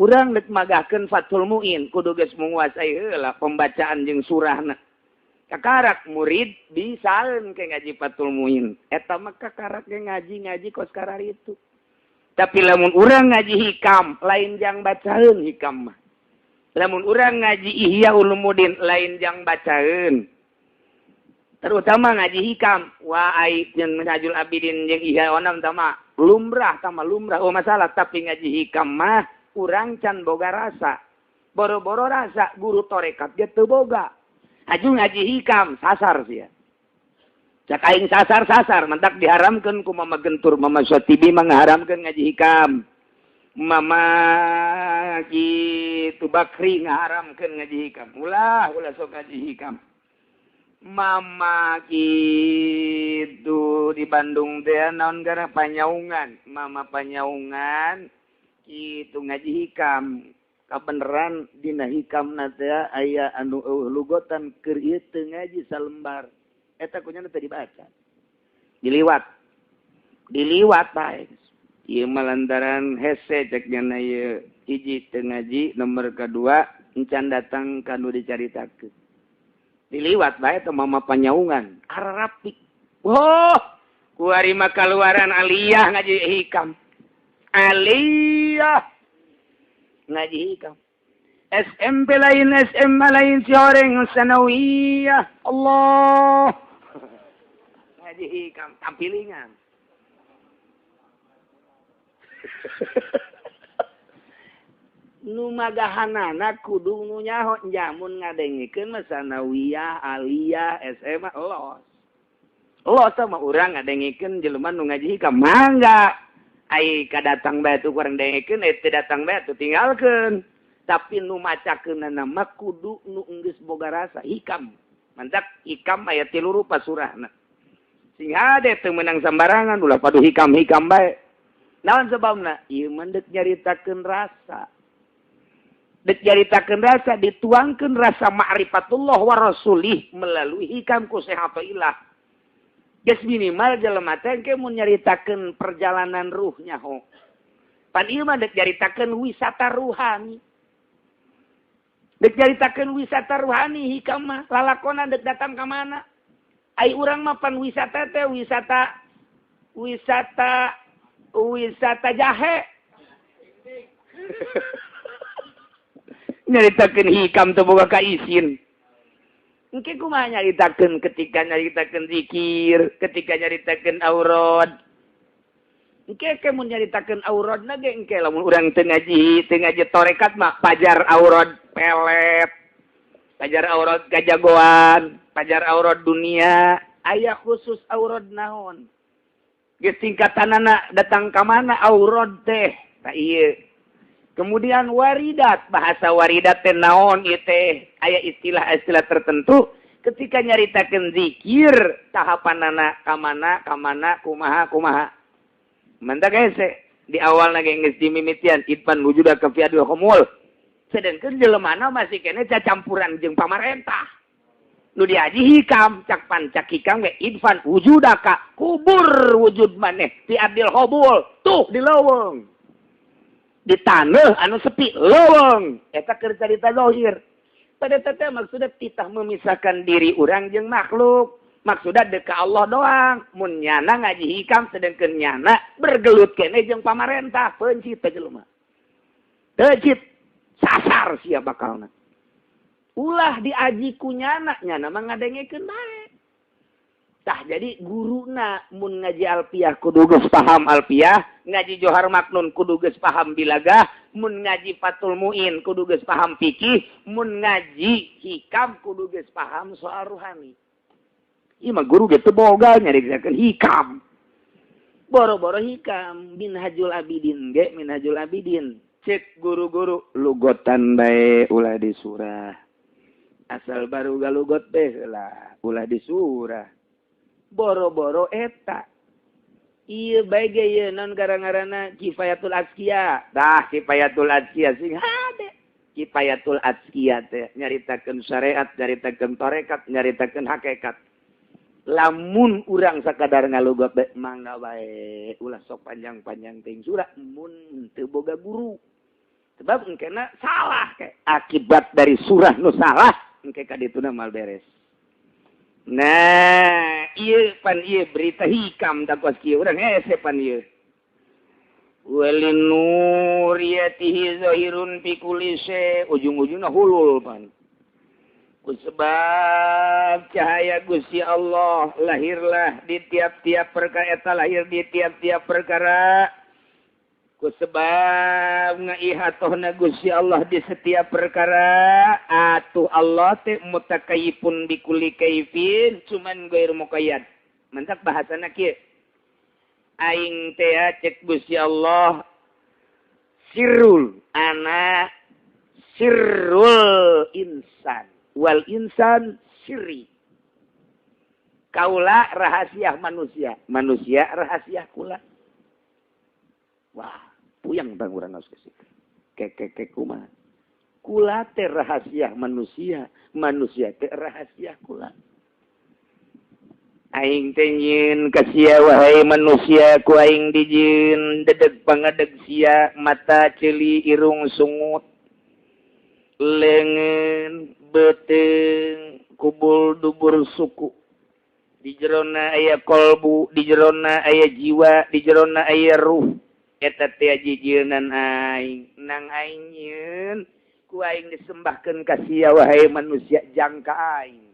Urang dek magahkeun Fathul Muin kudu geus menguasai heula pembacaan jeung surahna. Kakarak murid bisaeun ke ngaji Fathul Muin. Eta mah kakarak ge ngaji-ngaji kos kararitu. Tapi lamun urang ngaji hikam lain jang bacaeun hikam mah. Lamun urang ngaji Ihya Ulumuddin lain jang bacaeun. Terutama ngaji hikam wa ai jeung Minhajul Abidin jeung Ihya onam tama lumrah tama lumrah oh masalah, tapi ngaji hikam mah urang can boga rasa. Boro-boro rasa guru torekat ge teu boga. Aju ngaji hikam sasar sia. Cak aing sasar-sasar mentak diharamkeun ku Mama Gentur, Mama Syatibi mangharamkeun ngaji hikam. Mama kitu Bakri ngaharamkeun ngaji hikam. Ulah ulah sok ngaji hikam. Mama kitu di Bandung teh naon gara Panyaungan. Mama Panyaungan kitu ngaji hikam. Kabeneran dina hikamna teh aya anu eueuh lugotan keur ieu teu ngaji salembar. Eta kunyana teu dibaca. Diliwat. Diliwat bae. Ieu mah lantaran hese cek nyana ieu hiji teu ngaji, nomor kedua encan datang ka nu dicaritakeun. Diliwat bae teh Mama Panyaungan, ararapik. Wah, kuari mah kaluaran aliyah ngaji hikam. Aliyah ngaji hikam. SMP lain, SMA lain, si orang sanawiyah. Allah. Ngaji hikam tampilingan. Nu magahanana kudu nu nyaho jamun ngadengikeun mah sanawiyah, aliyah, SMA los. Los sama urang ngadengikeun jelema nu ngaji hikam mangga. Ai kadatang bae tuh kurang dengikeun, teu datang bae tuh tinggalkeun. Tapi nu macakeunana mah kudu nu geus boga rasa hikam. Mantak hikam aya 3 rupa surahna. Sing hade teu meunang sambarangan ulah padu hikam-hikam bae. Naon sebabna? Ieu mah deuk nyaritakeun rasa. Dek nyaritakeun rasa, dituangkeun rasa ma'rifatullah wa rasulih melalui hikam ku Syekh Athaillah. Geus minimal jelema teh engke mun nyaritakeun perjalanan ruhnya ho. Pan ieu mah dek nyaritakeun wisata ruhani. Dek nyaritakeun wisata ruhani hikam mah lalakonan dek datang ka mana? Ai urang mah pan wisata teh wisata wisata wisata jahe. Nyaritakeun hikam teu boga kaisin. Engke kumaha nyaritakeun ketika nyaritakeun zikir, ketika nyaritakeun aurad. Engke ke mun nyaritakeun auradna ge engke lamun urang teu ngaji torekat mah pajar aurad pelet. Pajar aurad kajagoan, pajar aurad dunia, aya khusus aurad naon. Geus tingkatanana datang ka mana aurad teh? Tah ieu. Kemudian waridat, bahasa waridat teh naon ieu teh? Aya istilah-istilah tertentu ketika nyaritakeun zikir tahapanana ka mana ka mana kumaha kumaha. Mantak hese di awalna ge geus dimimitian idfan wujudaka fi adil khumul. Sedengkeun jelemana masih keneh cacampuran jeung pamarentah. Nu diaji hikam cak pancak hikam ge idfan wujudaka kubur wujud maneh fi adil khumul tuh di leuweung. Di tanah anu sepi leuweung eta keur carita zahir. Pada teh maksudna titah memisahkan diri urang jeung makhluk. Maksudna deuk ka Allah doang. Mun nyana ngaji hikam sedengkeun nyana bergelut keneh jeung pamarentah peuncit teh jelema. Peuncit sasar sia bakalna. Ulah diaji ku nyana, nyana mah ngadengekeun bae. Tah jadi guruna mun ngaji alfiah kudu geus paham alfiah, ngaji Johar Maknun kudu geus paham bilagah, mun ngaji Fathul Muin kudu geus paham fikih, mun ngaji hikam kudu geus paham soal ruhani. Ieu mah guru ge teu boga nyaritakeun hikam. Boro-boro hikam Minhajul Abidin ge Minhajul Abidin. Cek guru-guru lugotan bae ulah di surah. Asal baru galugot teh lah ulah di surah. Boro-boro eta. Ieu bae ge ieu naon gara-garana Kifayatul Azkiya. Tah Kifayatul Azkiya sing hade. Kifayatul Azkiya teh nyaritakeun syariat, nyaritakeun tarekat, nyaritakeun hakikat. Lamun urang sakadar ngalugot bae mangga bae ulah sok panjang-panjang teuing surah mun teu boga guru. Sebab engkena salah ke akibat dari surah nu salah engke ka dituna mal beres. Nah, ieu pan ieu berita hikam da kos kieu urang hese pan ieu. Walinuriyatihi zahirun fi kulli syai, ujung-ujungna hulul pan. Kusebab cahaya Gusti Allah lahirlah di tiap-tiap perkara, eta lahir di tiap-tiap perkara. Kusebab ngaihatohna Gusti Allah di setiap perkara, atuh Allah teh mutakayipun bikulli kaifin, cuman ghair muqayyad. Mantak bahasana kieu. Aing teh cek Gusti Allah sirrul ana sirrul insan wal insan sirri. Kaula rahasia manusia, manusia rahasia kula. Wah, puyang bang urang geus kitu. Kekeke kumaha? Kula teh rahasia manusia, manusia teh rahasia kula. Aing teh nyieun ka sia wahai manusia, ku aing dijieun dedeg pangadeg sia, mata ceuli irung sungut, leungeun beuteung kubul dubur suku. Di jerona aya kolbu, di jerona aya jiwa, di jerona aya ruh. Eta teh jijieunnan aing, nang aing nyieun ku aing disembahkeun ka sia wahai manusia jangka aing.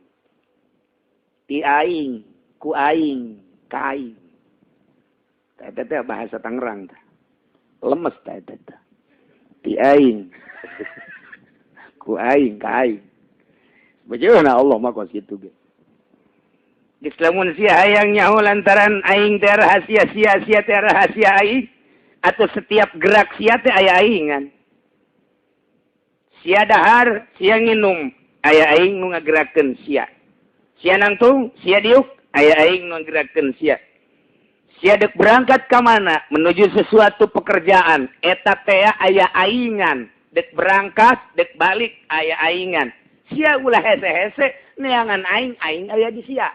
Ti aing ku aing ka aing. Eta teh bahasa Tangerang teh. Lemes teh eta teh. Ti aing ku aing ka aing. Bagaimana Allah mah kos kitu ge. Geus lamun sia hayang nyaho lantaran aing teh rahasia sia, sia teh rahasia aing, atau setiap gerak sia teh aya aingan. Sia dahar, sia nginum, aya aing nu ngagerakeun sia. Sia nangtung, sia diuk, aya aing nu ngagerakeun sia. Sia dek berangkat ka mana menuju sesuatu pekerjaan, eta teh aya aingan. Dek berangkat, dek balik aya aingan. Sia ulah hese-hese neangan aing, aing aya di sia.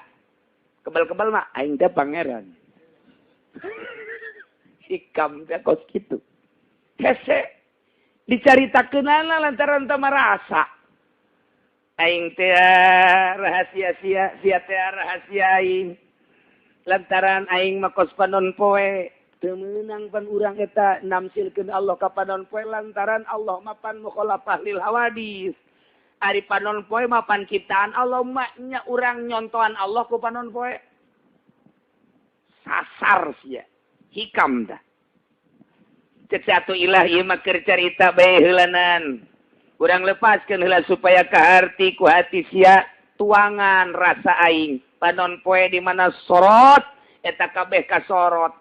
Kebal-kebal mah aing teh pangeran. Hikam teh kos kitu. Hese dicaritakeunana lantaran teu marasa. Aing teh rahasia sia, sia teh rahasia aing. Lantaran aing mah kos panon poe, teu meunang pan urang eta namsilkeun Allah ka panon poe lantaran Allah mah pan mukhalafah lil hawadis. Ari panon poe mah pan ciptaan Allah mah nya urang nyontohan Allah ku panon poe. Sasar sia. Hikam dah. Cek satu ilah ieu mah keur carita bae heulanan. Urang lepaskeun heula supaya kaharti ku hati sia tuangan rasa aing. Panon poe di mana sorot eta kabeh kasorot.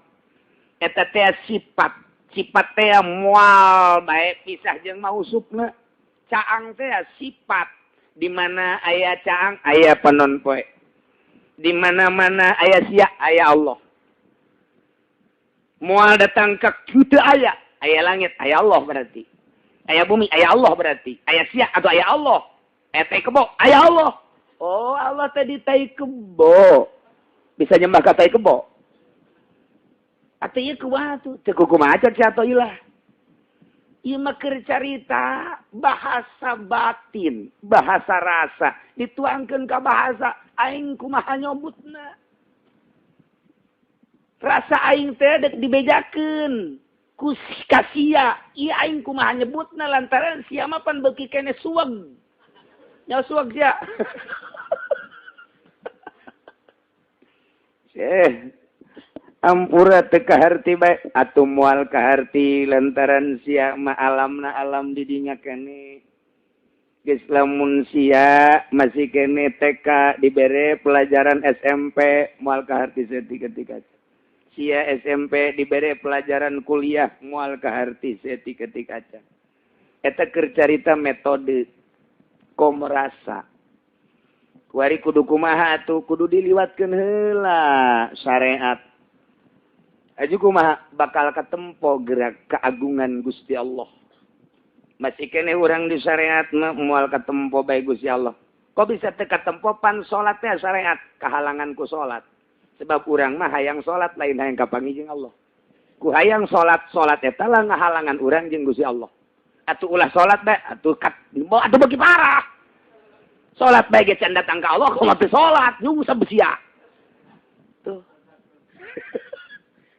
Eta teh sifat, sifat teh moal bae pisah jeung mausupna. Caang teh sifat, di mana aya caang aya panon poe. Di mana-mana aya sia aya Allah. Moal datang ka kitu aya, aya langit aya Allah berarti. Aya bumi aya Allah berarti. Aya sia atau aya Allah. Aya tai kebo aya Allah. Oh, Allah teh di tai kebo. Bisa nyembah ka tai kebo. Atuh ieu kumaha tuh? Teu kumaha cek atuh ilah. Ieu mah keur carita bahasa batin, bahasa rasa, dituangkeun ka bahasa aing kumaha nyobutna. Rasa aing teh dek dibejakeun ku ka sia, ieu aing kumaha nyebutna lantaran sia mah pan beuki keneh suweg. Nya suweg sia. Ampura teu kaharti bae atuh moal kaharti lantaran sia mah alamna alam di dinya keneh. Geus lamun sia masih keneh TK dibere pelajaran SMP moal kaharti saeutik-eutik. Sia SMP dibere pelajaran kuliah moal kaharti saeutik-eutik acan. Eta keur carita metode komerasa. Kuari kudu kumaha atuh kudu diliwatkeun heula syariat. Aju kumaha bakal katempo gerak keagungan Gusti Allah. Masih keneh urang di syariat mah moal katempo bae Gusti Allah. Kok bisa teu katempo pan salat teh syariat kahalangan ku salat. Sebab urang mah hayang salat lain hayang kapanggih jeung Allah. Ku hayang salat, salat eta lah ngahalangan urang jeung Gusti Allah. Atuh ulah salat bae atuh kat atuh beuki parah. Salat bae ge can datang ka Allah kumaha teu salat nyungsep sia. Tuh.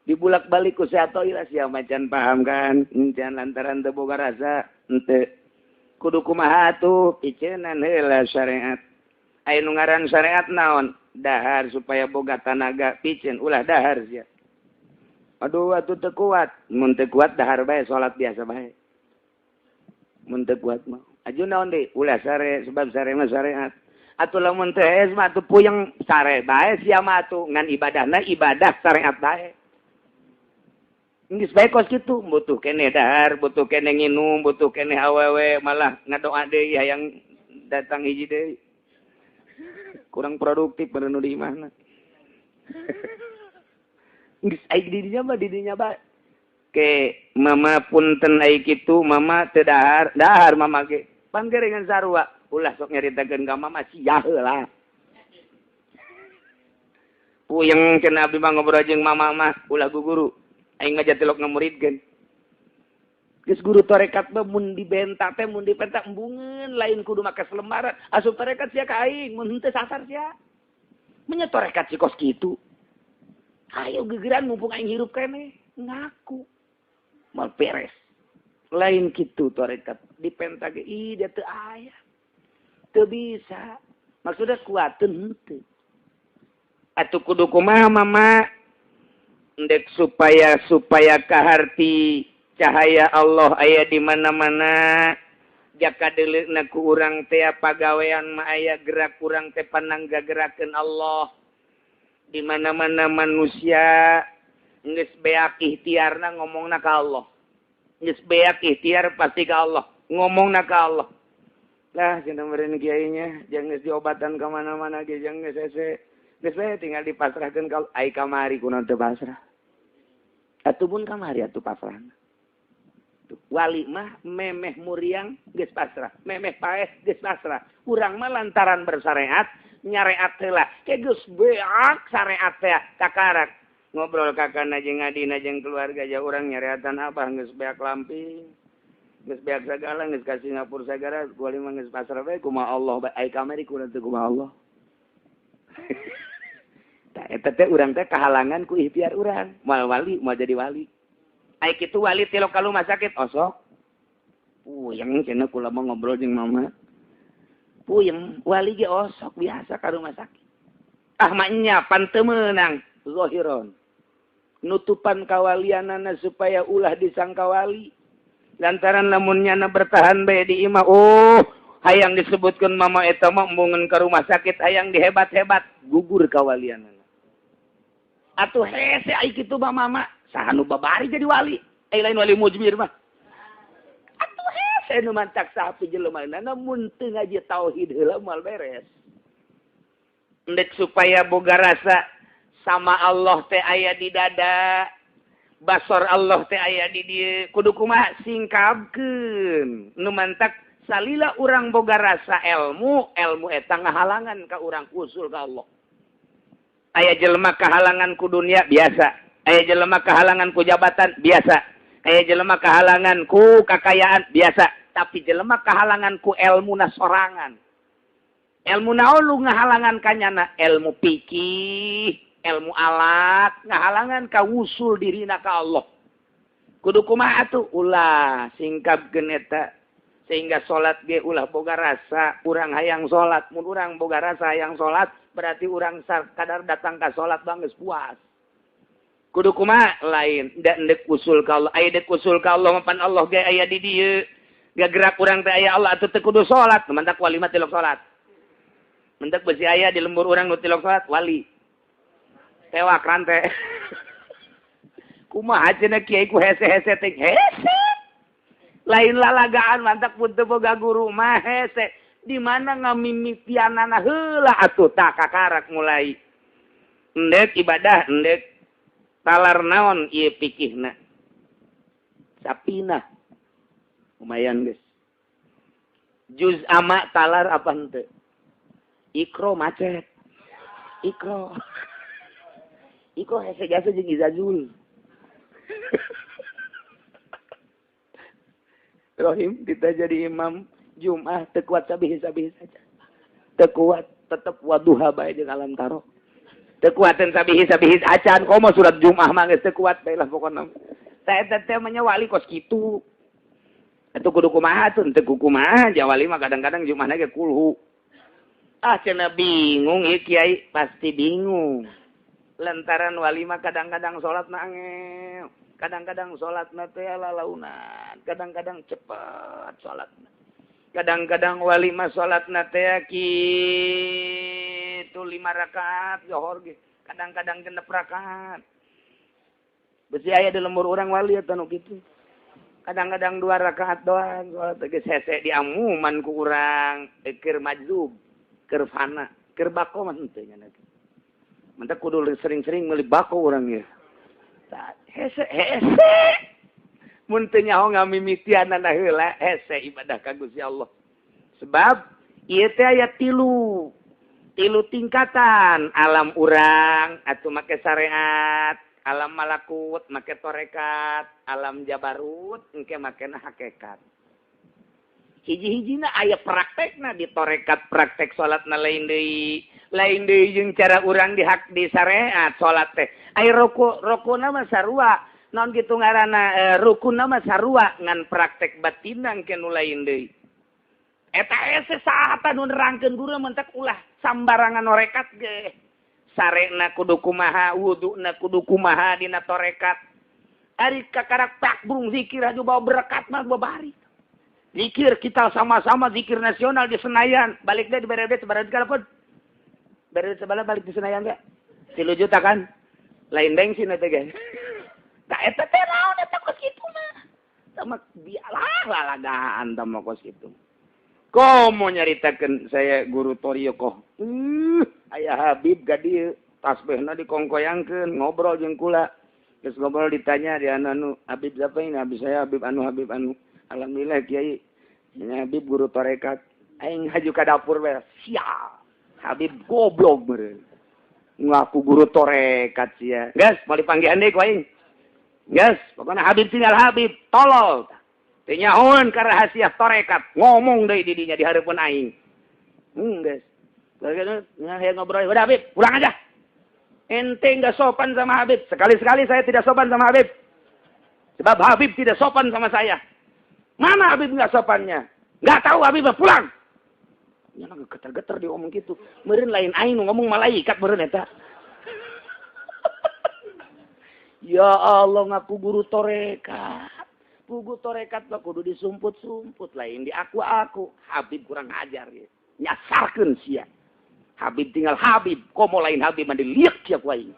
Dibulak-balik ku sia sia macan paham kan? Can lantaran teu boga rasa henteu. Kudu kumaha atuh piceunan heula syariat. Aya nu ngaran syariat naon? Dahar supaya boga tanaga piceun ulah dahar sia. Aduh atuh teu kuat, mun teu kuat dahar bae salat biasa bae. Mun teu kuat mah. Aju naon deui? Ulah sare sebab sare mah syariat. Atuh lamun teu hees mah atuh puyeng sare bae sia mah atuh ngan ibadahna ibadah syariat bae. Geus bae kos kitu, butuh keneh dahar, butuh keneh nginum, butuh keneh awewe, malah ngadoa deui hayang datang hiji deui. Kurang produktif bener nu di imahna. Geus ai di dinya mah di dinya bae. Ke mama punten ai kitu, mama teu dahar, dahar mama ge. Panggerengan sarua, ulah sok nyaritakeun ka mama sia heula. Puyeng cenah abdi mah ngobrol jeung mama mah, ulah guguru. Aing mah jatilok ngamuridkeun. Geus guru tarekat mah mun dibentak teh mun dipentak embungeun lain kudu make selembaran. Asup tarekat sia ka aing mun henteu sasar sia. Menya tarekat si kos kitu. Ayo gegeran mumpung aing hirup keneh ngaku. Mal beres. Lain kitu tarekat dipentak ge ih dia teu aya. Teu bisa. Maksudnya kuateun henteu. Atuh kudu kumaha mama? Ndek supaya kaharti cahaya Allah aya di mana-mana jaka deuleuna ku urang teh pagawean mah aya gerak urang teh panangga gerakeun Allah di mana-mana manusia geus beak ikhtiarna ngomongna ka Allah geus beak ikhtiar pasti ka Allah ngomongna ka Allah lah cenah meureun kiainya jeung geus diobatan ka mana-mana ge jeung geus hese geus bae tinggal dipasrahkeun ka ai kamari kunaon teu pasrah. Atuh mun kamari atuh pasrahna. Wali mah memeh muriang geus pasrah, memeh paeh geus pasrah. Urang mah lantaran bersyariat, nyareat heula. Ke geus beak syariat teh kakarak. Ngobrol kakana jeung adina jeung keluarga ja urang nyareatan abah geus beak lamping. Geus beak sagala geus ka Singapura sagala, wali mah geus pasrah bae kumaha Allah bae ai kamari kunaon teu kumaha Allah. Tah eta teh urang teh kahalangan ku ikhtiar urang. Moal wali, moal jadi wali. Ai kitu wali tilok ka rumah sakit osok. Puyeng cenah kula mah ngobrol jeung mama. Puyeng, wali ge osok biasa ka rumah sakit. Ah mah nya pan teu meunang zahiron. Nutupan kawalianana supaya ulah disangka wali. Lantaran lamun nyana bertahan bae di imah, oh hayang disebutkeun mama eta mah embungeun ka rumah sakit hayang dihebat-hebat gugur kawalianana. Atuh hese ai kitu mah mama saha nu babari jadi wali ai lain wali mujmir mah. Atuh hese nu mantak saha jelema-na mun teu ngaji tauhid heula moal beres. Endek supaya boga rasa sama Allah teh aya di dada, basor Allah teh aya di dieu, kudu kumaha singkapkeun nu mantak salila urang boga rasa ilmu, ilmu eta ngahalangan ka urang usul ka Allah. Aya jelema kahalangan ku dunia biasa, aya jelema kahalangan ku jabatan biasa, aya jelema kahalangan ku kakayaan biasa, tapi jelema kahalangan ku elmuna sorangan. Elmu naon lu ngahalangan kanyana? Elmu pikih, elmu alat, ngahalangan ka wusul dirina ka Allah. Kudu kumaha atuh? Ulah singkapkeun eta sehingga salat ge ulah boga rasa urang hayang salat. Mun urang boga rasa hayang salat berarti urang kadar datang ka salat bang geus puas. Kudu kumaha? Lain da endek usul ka Allah. Aya dek usul ka Allah mapan Allah ge aya di dieu. Gagerak urang teh aya Allah atuh teu kudu salat. Mantak wali mah tilok salat. Mentak besi aya di lembur urang nu tilok salat wali. Tewak rante. Kumaha cenah kiai ku hese-hese teh hese. Lain lalagaan mantak pun teu boga guru mah hese. Di mana ngamimitianana heula atuh tah kakarak mulai. Endek ibadah endek talar naon ieu pikihna. Sapinah. Lumayan geus. Juz ama talar apa henteu? Ikro macet. Ikro. Ikro hese jasa jeung Izazul. Rohim kita jadi imam Jumat teu kuat sabih-sabih saja. Teu kuat tetep waduha bae jeung alam taro. Teu kuateun sabih-sabih acan komo surat Jumat mah geus teu kuat bae lah pokona. Tah eta teh mah wali kos kitu. Atuh kudu kumaha tuh teu kumaha ja wali mah kadang-kadang Jumatna ge kulhu. Ah cenah bingung ieu kiai pasti bingung. Lantaran wali mah kadang-kadang salatna angel. Kadang-kadang salatna teh lalaunan, kadang-kadang cepat salatna. Kadang-kadang wali mah salatna teh kitu 5 rakaat johor ge, kadang-kadang 6 rakaat. Besi aya di lembur urang wali eta nu kitu. Kadang-kadang 2 rakaat doang salat geus hese diamuman ku urang, keur majzub, keur fana, keur bako mah henteu nya. Mentak kudu sering-sering meuli bako urang ieu. Hese hese mun teu nyaho ngamimitianana heula hese ibadah ka Gusti Allah. Sebab ieu teh aya tilu tingkatan alam urang atuh make syariat, alam malakut make torekat, alam jabarut engke makena hakikat. Hiji-hijina aya praktekna di torekat, praktek salatna lain deui. Lain deui jeung cara urang di hak di syariat salat teh. Ai rukuna mah sarua, naon kitu ngaranna rukunna mah sarua ngan praktek batinna engke nu lain deui. Eta hese saha nu nerangkeun guru mentek ulah sambarangan norekat ge. Sarena kudu kumaha, wuduna kudu kumaha dina torekat. Ari kakarak tak burung zikir aju bawa berkat mah babari. Zikir kita sama-sama zikir nasional di Senayan. Balik deh di BRD sebarang pun. BRD sebelah balik di Senayan enggak? 3 juta kan? Lain bensin eta ge. Tah eta teh naon eta kos kitu mah. Sama bialah lalagaan tah mah kos kitu. Komo nyaritakeun saya guru Toriokoh. Aya Habib ka dieu tasbihna dikongkoyangkeun ngobrol jeung kula. Geus ngobrol ditanya di anu Habib siapa ini? Habib saya Habib anu Habib anu. Alhamdulillah kiai, ini Habib guru tarekat. Aing haju ka dapur bae. Sial. Habib goblok meureun. Ngaku guru tarekat sia. Geus, mau dipanggihan deui ku aing. Geus, pokona Habib tinggal Habib, tolol. Teu nyahoeun ka rahasia tarekat, ngomong deui di dinya di hareupeun aing. Geus. Nah, ngobrol, udah Habib, pulang aja. Ente enggak sopan sama Habib. Sekali-sekali saya tidak sopan sama Habib. Sebab Habib tidak sopan sama saya. Mana Habib nggak sopannya? Nggak tahu Habib pulang. Ya geter-geter dia ngomong gitu. Meureun lain aing nu ngomong malaikat meureun eta. Ya Allah ngaku guru torekat. Guru torekat mah kudu disumput-sumput lain di aku-aku. Habib kurang ajar ya. Nyasarkeun sia. Habib tinggal Habib, komo lain Habib mah diliek sia ku aing.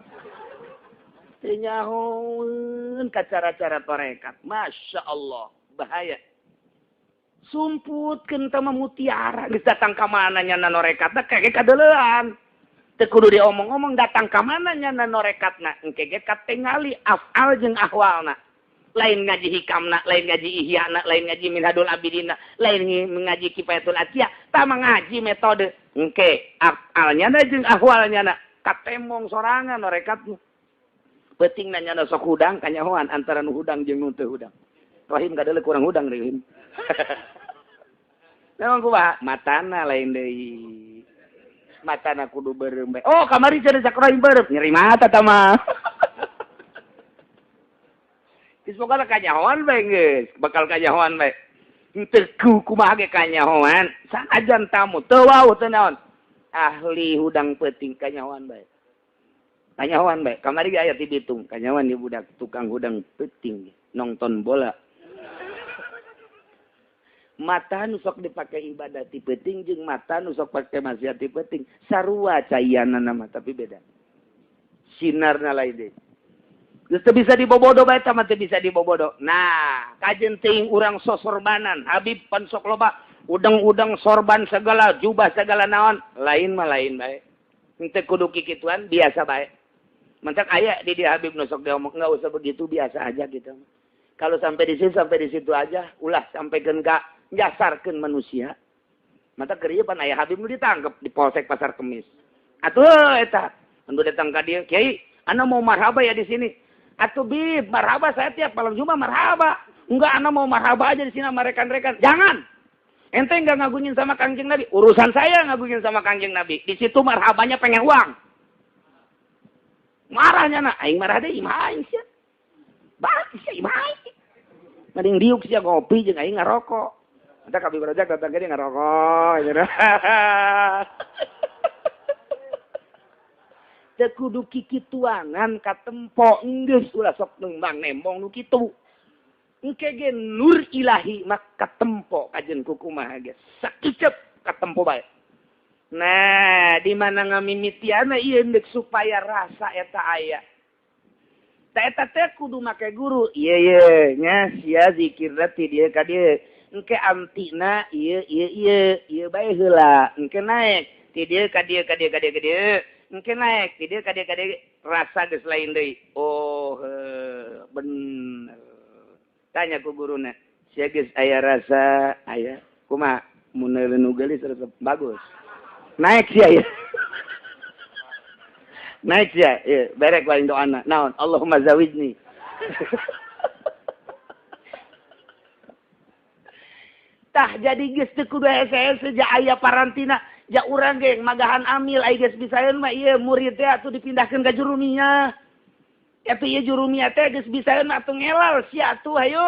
Teu nyahoeun ka cara-cara torekat. Masya Allah. Bahaya. Sumputkeun teh mah mutiara geus datang ka mana nya norekatna kage kadeuleuan. Teu kudu diomong-omong datang ka mana nya norekatna engke ge katingali afal jeung ahwalna. Lain ngaji hikamna, lain ngaji ihyana, lain ngaji minhadul abidina, lain ngaji kifayatul atiyah, tah ngaji metode engke afalnya na jeung ahwalnya na katemong sorangan norekatna. Peutingna nya sok hudang kanyahoan antara nu hudang jeung nu teu hudang. Rohim kadeuleu kurang hudang deui. Memang kumaha matana lain deui. Matana kudu beureum bae. Oh, kamari cenah cak Rohim beureum, nyeri mata tah mah. Geus pokona kanyahoan bae geus, bakal kanyahoan bae. Henteu kumaha ge kanyahoan, sanajan tamu teu wauh teu naon. Ahli hudang peuting kanyahoan bae. Kanyahoan bae. Kamari ge aya ti Bitung, kanyahoan di budak tukang hudang peuting nonton bola. Mata nu sok dipake ibadah ti peuting jeung mata nu sok pake maksiat ti peuting sarua caianna mah tapi beda. Sinarna lain deui. Geus teu bisa dibobodo bae eta mah teu bisa dibobodo. Nah, kajen teuing urang sosorbanan, Habib pan sok loba udang-udang sorban segala jubah segala naon, lain mah lain bae. Henteu kudu kikituan biasa bae. Mentak aya di dia Habib nu sok diomong enggak usah begitu biasa aja gitu. Kalau sampai di situ aja, ulah sampai ka nyasarkeun manusia. Mata keur ieu pan aya Habib nu ditangkep di Polsek Pasar Kemis. Atuh eta, anu datang ka dieu, "Kiai, ana mau marhaba ya di sini." Atuh Bib, marhaba saya tiap malam Jumat marhaba. Enggak, ana mau marhaba aja di sini sama rekan-rekan. Jangan. Ente enggak ngagungin sama Kangjeng Nabi. Urusan saya ngagungin sama Kangjeng Nabi. Di situ marhabanya pengen uang. Marahnya nak, aing marah deui, imah aing sia. Balik sia imah aing. Mending diuk sia ngopi jeung aing ngarokok. Entah kami berajak datang ke dia ngarokok. Teu kudu kikituangan katempo geus ulah sok nembang nembong nu kitu. Engke ge nur ilahi mah katempo kajen kukumaha ge sakicep katempo bae. Nah, di mana ngamimitiana ieu deuk supaya rasa eta aya. Ta eta teh kudu make guru. Ieu ye nya sia zikirna ti dieu ka dieu. Engke antina ieu ieu ieu ieu bae heula. Engke naik ti dieu ka dieu ka dieu ka dieu ka dieu. Engke naik ti dieu ka dieu ka dieu rasa geus lain deui. Oh, bener. Tanya ku guruna, sia geus aya rasa aya kumaha mun nu geulis resep bagus. Naik sia ya. Naik sia, ieu berek lain doana. Naon? Allahumma zawijni. Tah jadi geus teu kudu hese-hese ja aya parantina, ja urang ge magahan amil ai geus bisaeun mah ieu murid teh atuh dipindahkeun ka jurumiyah. Atuh ieu jurumiyah teh geus bisaeun atuh ngelal sia atuh hayu.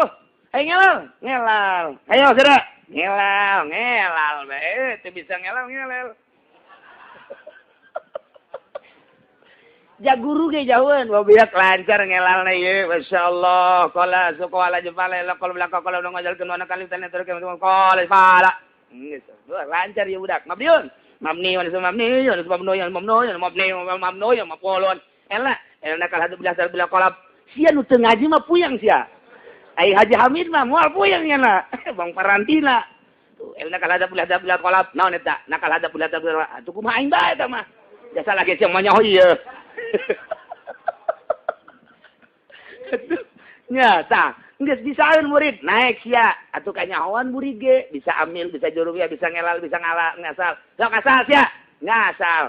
Hayu ngelal, ngelal. Hayo geura. Ngelal, ngelal bae teu bisa ngelal ngelal. Ja guru ge jauheun, wabiak lancar ngelalna ieu, masyaallah. Qala suqala jepala la qala la qala ngajalkeun wana kali tan terus qala fala. Geus lancar ieu budak. Mabniun. Mabni wa mabni wa mabni wa mabni wa mabni wa mabni wa maqulun. Ela, ela nakal hadu bilah bilah qalab. Sia nu teu ngaji mah puyang sia. Ai Haji Hamid mah moal puyang nya Bang Parantina. Tuh ela nakal hadu bilah bilah qalab. Naon eta? Nakal hadu bilah bilah. Atuh kumaha aing bae eta mah. Jasa lagi sia mah nyaho ieu. Nya tah geus bisaeun murid naik sia atuh kanyahoan murid ge bisa amil bisa jurumiyah bisa ngelal bisa ngala ngasal sok ngasal sia ngasal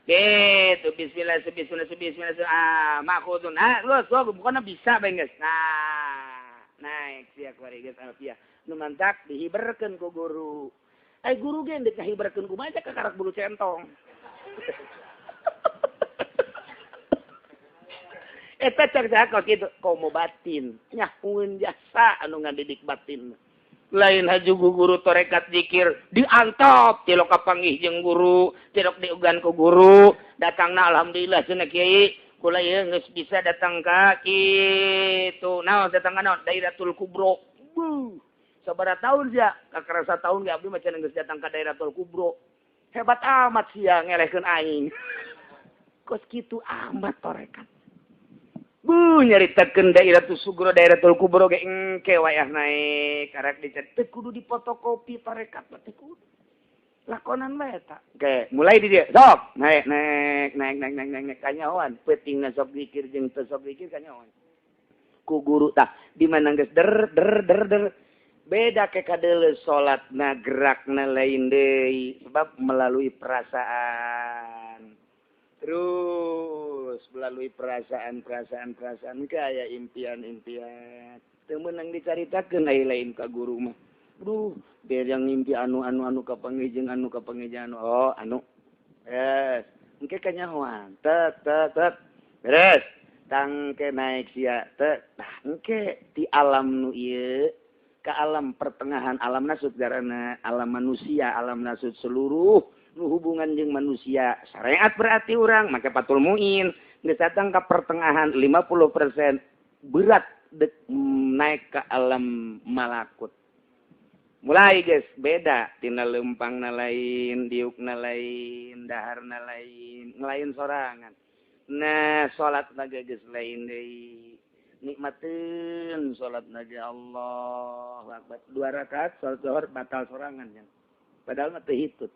gitu bismillah bismillah bismillah ah makhudun ah lu sok bukanna bisa bae geus nah naik sia kuari geus alfiah nu mantak dihiberkeun ku guru ai guru ge deuk ngahiberkeun kumaha ka karak bulu centong. Eta cek kok kitu komo batin nyahueun jasa anu ngadidik batin lain haju guru torekat zikir diantop tilok kapanggih jeung guru tilok diugan ku guru datangna alhamdulillah cenah kiai kula ieu geus bisa datang ka kitu naon datang ka naon Dairatul Kubro buh sabaraha tahun sia kakarasa tahun ge abdi mah cenah geus datang ka Dairatul Kubro hebat amat sia ngelehkeun aing kos kitu amat torekat. Bu nyaritakeun Dairatul Sugro Dairatul Kubro ge engke wayah naik karek dicetek teu kudu dipotokopi tarekat mah teu kudu. Lakonan bae eta. Oke, mulai di dieu. Sok, naik naik naik naik naik naik kanyahoan peutingna sok zikir jeung teu sok zikir kanyahoan. Ku guru tah di mana geus der der der der beda ke kadeuleu salatna gerakna lain deui sebab melalui perasaan. Terus melalui perasaan-perasaan-perasaan kaya impian-impian. Teu meunang dicaritakeun ai lain ka guru mah. Duh, biar yang ngimpi anu-anu-anu kapanggih jeung anu kapanggih jeung anu. Oh, anu. Beres. Engke kanyahoan. Tek tek tek. Beres. Tangke naik sia tek. Tah engke ti alam nu ieu ka alam pertengahan alam nasut garana alam manusia, alam nasut seluruh nu hubungan jeung manusia syariat berarti urang make patul muin geus datang ka pertengahan 50% berat dek naik ke alam malakut. Mulai geus beda tina leumpangna lain, diukna lain, daharna lain, ngelain sorangan. Nah, salatna ge geus lain deui. Nikmateun salatna ge Allahu Akbar. 2 rakaat salat zuhur batal sorangan nya. Padahal mah teu hitut.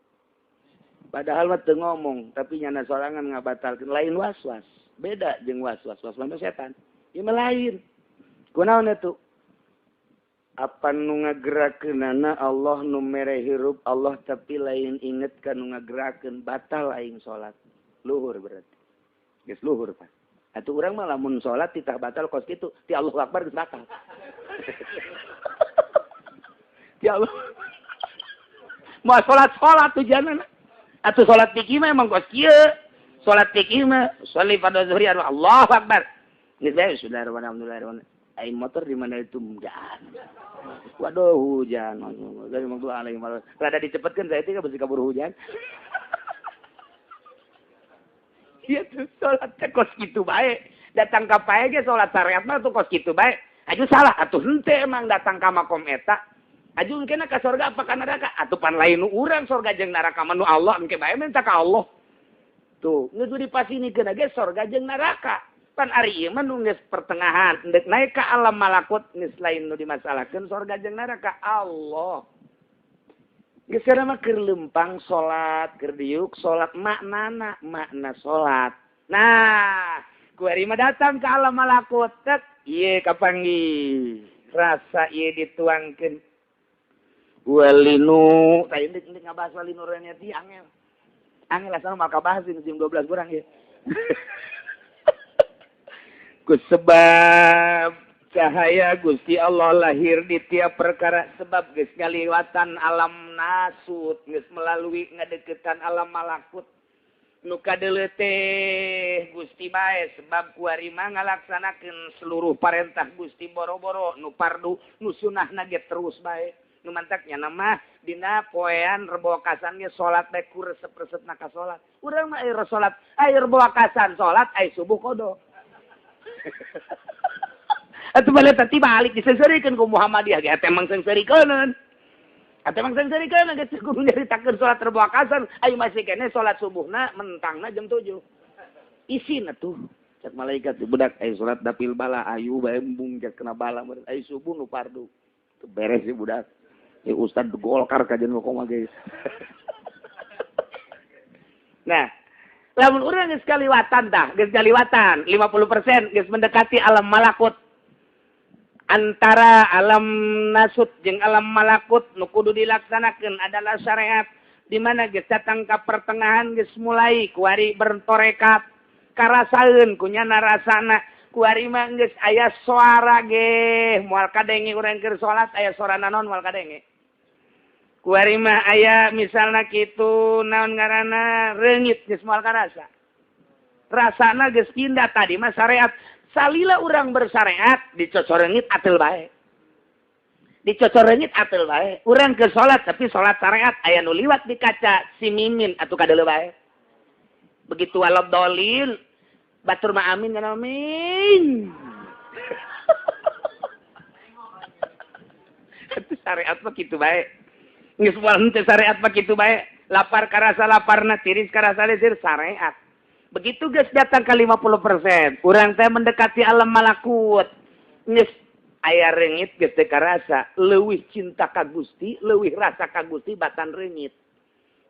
Padahal mah teu ngomong, tapi nyana sorangan ngabatalkeun lain was-was. Beda jeung was-was, was-was mah setan. Ieu mah lain. Kunaon eta? Apa nu ngagerakeunana Allah nu mere hirup Allah tapi lain inget ka nu ngagerakeun batal aing salat. Luhur berarti. Geus luhur Pak. Atuh urang mah lamun salat titah batal kos kitu, ti Allahu Akbar geus batal. Ti Allah. Moal salat-salat tujuanna. Atuh salat fikih mah emang kos kieu. Salat fikih mah sholli fardhu zuhri Allahu Akbar. Geus bae sudah alhamdulillah. Ai motor di mana itu hujan. Waduh hujan. Dari magdu alaihi rada dicepetkeun saya teh besi kabur hujan. Ieu tuh salat teh kos kitu bae. Datang ka pae ge salat syariat mah tuh kos kitu bae. Aju salah atuh henteu emang datang ka makom eta. Aju engkena ka sorga apa ka neraka? Atuh pan lain nu urang sorga jeung neraka mah nu Allah engke bae minta ka Allah. Tuh, geus dipasinikeun ge sorga jeung neraka. Pan ari ieu mah nu geus pertengahan, endek naik ka alam malakut geus lain nu dimasalahkeun sorga jeung neraka Allah. Geus mah keur lempang salat, keur diuk salat maknana, makna salat. Nah, kuari mah datang ka alam malakut, tek ieu kapanggih. Rasa ieu dituangkeun. Walinu, tah ieu deuk ngabahas walinu reniati angel. Angel asal mah kabahas jam 12 kurang ieu. Ku sebab cahaya Gusti Allah lahir di tiap perkara sebab geus ngaliwatan alam nasut geus melalui ngadeukeutan alam malakut nu kadeuleu teh Gusti bae sebab kuari mah ngalaksanakeun seluruh parentah Gusti boro-boro nu fardu nu sunahna ge terus bae nu mantak nya mah dina poean rebo kasan ge salat bae ku resep-resepna ka salat urang mah air salat air rebo kasan salat ai subuh kodo. Atuh balik tadi balik diseungseurikeun ku Muhammadiyah ge eta emang seungseurikeuneun. Eta emang seungseurikeun geus kudu nyaritakeun salat rebo kasan ai masih keneh salat subuhna mentangna jam 7. Isin atuh cek malaikat budak ai salat dapil bala ayu bae embung cek kena bala ai subuh nu fardu. Teu beres si budak. Ya ustad Golkar kajian koma guys. Nah, lamun urang geus kaliwatan tah, geus kaliwatan 50% geus mendekati alam malakut. Antara alam nasut jeung alam malakut nu kudu dilaksanakeun adalah syariat di mana geus datang ka pertengahan geus mulai kuari bertorekat karasaeun kunyana rasana kuari mah geus aya suara ge moal kadenge urang keur salat aya suara naon moal kadenge kuari mah aya misalna kitu naon ngaranna reungit geus moal karasa rasana geus pindah tadi mah syariat. Salila urang bersyariat dicocorengit atel bae. Dicocorengit atel bae. Urang ke salat tapi salat syariat aya nu liwat di kaca si mimin atuh kadeuleu bae. Begitu walad dolin batur mah amin kana amin. Atuh syariat mah kitu bae. Geus moal henteu syariat mah kitu bae. Lapar karasa laparna, tiris karasa tiris syariat. Begitu geus datang ke 50%, urang teh mendekati alam malakut. Geus aya reungit geus teu karasa, leuwih cinta ka Gusti, leuwih rasa ka Gusti batan reungit.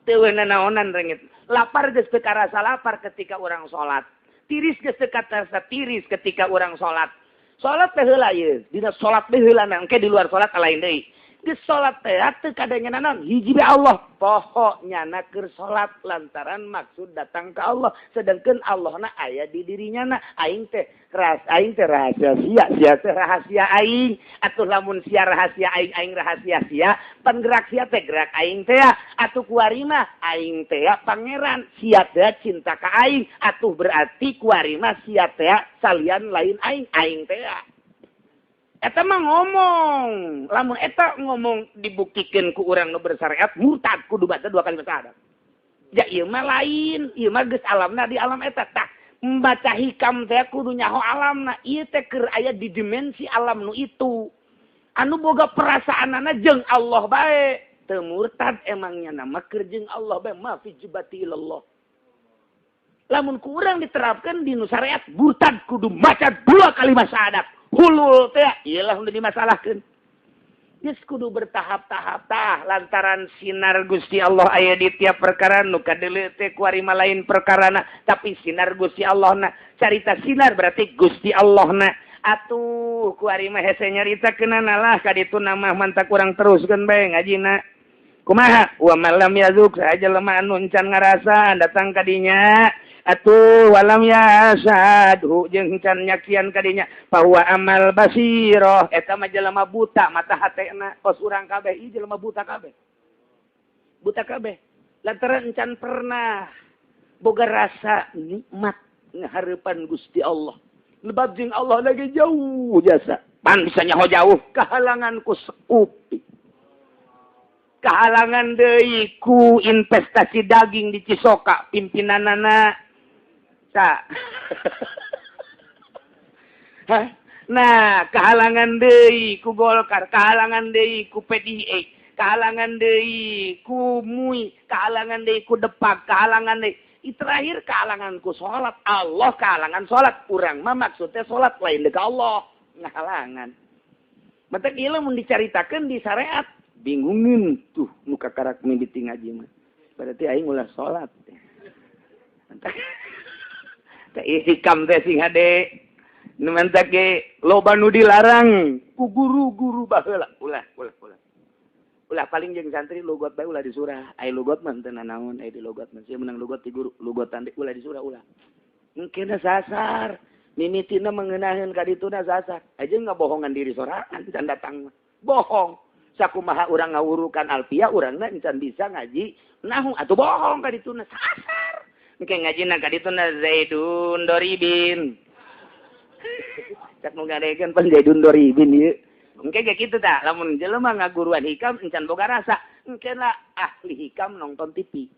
Teu nanaonan reungit. Lapar geus teu karasa lapar ketika urang salat. Tiris geus teu karasa tiris ketika urang salat. Salat teh heula ieu, dina salat teh heula engke di luar salat lain deui. Geus salat teh teu kadanya naon hiji bae Allah poho nyana keur salat lantaran maksud datang ka Allah sedangkan Allahna aya di dirinya na aing teh rahasia sia sia teh rahasia aing atuh lamun sia rahasia aing aing rahasia sia panggerak sia teh gerak aing teh atuh kuari mah aing teh pangeran sia teh cinta ka aing atuh berarti kuari mah sia teh salian lain aing aing teh. Eta mah ngomong, lamun eta ngomong dibuktikeun ku urang nu bersyariat murtad kudu baca dua kali syahadat. Ja ieu mah lain, ieu mah geus alamna di alam eta tah. Membaca hikam teh kudu nyaho alamna, ieu teh keur aya di dimensi alam nu itu. Anu boga perasaanana jeung Allah bae. Teu murtad emangnya nama keur jeung Allah bae ma fi jibati ilallah. Lamun ku urang diterapkeun di nu syariat murtad kudu maca dua kali syahadat. Hulul teh iyalah udah dimasalahkeun. Geus kudu bertahap-tahap tah lantaran sinar Gusti Allah aya di tiap perkara nu kadeuleu teh kuari mah lain perkarana tapi sinar Gusti Allahna carita sinar berarti Gusti Allahna atuh kuari mah hese nyaritakeunana lah ka ditu mah mantak urang teruskeun bae ngajina kumaha wa malam yazuk saja lemah anu encan ngarasa datang ka dinya Atuh walam yasadhu jeung can nyakian kadinya bahwa amal basiroh eta mah jelema buta mata hatena kos urang kabeh ieu jelema buta kabeh. Buta kabeh lantaran can pernah boga rasa nikmat ngahareupan Gusti Allah. Lebab jeung Allah lagi jauh jasa. Pan bisa nyaho jauh kahalangan ku sekupi. Kahalangan deui ku investasi daging di Cisoka pimpinanana. Sa. Hah? Nah, kahalangan deui ku Golkar, kahalangan deui ku PDI, kahalangan deui ku MUI, kahalangan deui ku Depak, kahalangan deui. Terakhir kahalangan ku salat. Allah kahalangan salat. Urang mah maksudnya salat lain deuk Allah. Ngahalangan. Matak ieu mun dicaritakeun di syariat bingungin tuh nu kakarak mimiti ngaji mah. Berarti aing ulah salat. Teh hikam teh sing hade. Nu mantak ge loba nu dilarang ku guru-guru baheula. Ulah, ulah, ulah. Ulah paling jeung santri lugot bae ulah di surah. Ai lugot mah teu nanaon, ai di lugot mah sia menang lugot ti guru, lugotan deui ulah di surah ulah. Engkena sasar. Mimitina mengenaheun ka dituna sasar. Aja ngabohongan diri sorangan can datang mah. Bohong. Sakumaha urang ngawurukan alfiah urangna encan bisa ngaji nahu atuh bohong ka dituna sasar. Engke ngajina ka dituna Zaidun Doribin. Cak nu ngadegeun pan Zaidun Doribin ieu. Engke ge kitu tah, lamun jelema ngaguruan hikam encan boga rasa, engke lah ahli hikam nonton TV.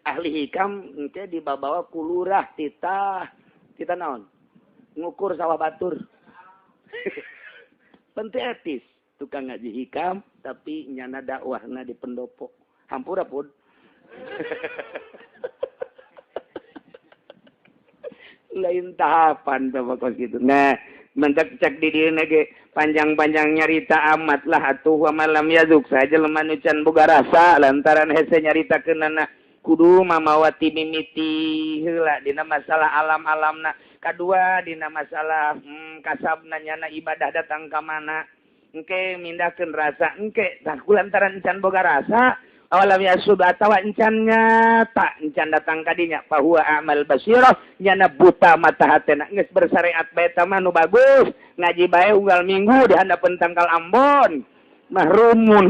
Ahli hikam engke dibabawa ku lurah titah, titah naon? Ngukur sawah batur. Penting etis tukang ngaji hikam tapi nyana dakwahna di pendopo. Hampura pun. Lain tahapan bapak kos gitu. Nah, mentak cek di dieu ge panjang-panjang nyarita amat lah atuh wa malam yazuk saja jelema nu can boga rasa lantaran hese nyaritakeunana kudu mamawati mimiti heula dina masalah alam-alamna, kadua dina masalah kasabna nyana ibadah datang ka mana engke mindahkeun rasa engke tah kulantaran can boga rasa awalam yasub atawa encan nyata encan datang kadinya bahwa amal basirah nyana buta mata hatena geus bersyariat bae tah mah nu bagus ngaji bae unggal minggu di handapeun tangkal Ambon mahrumun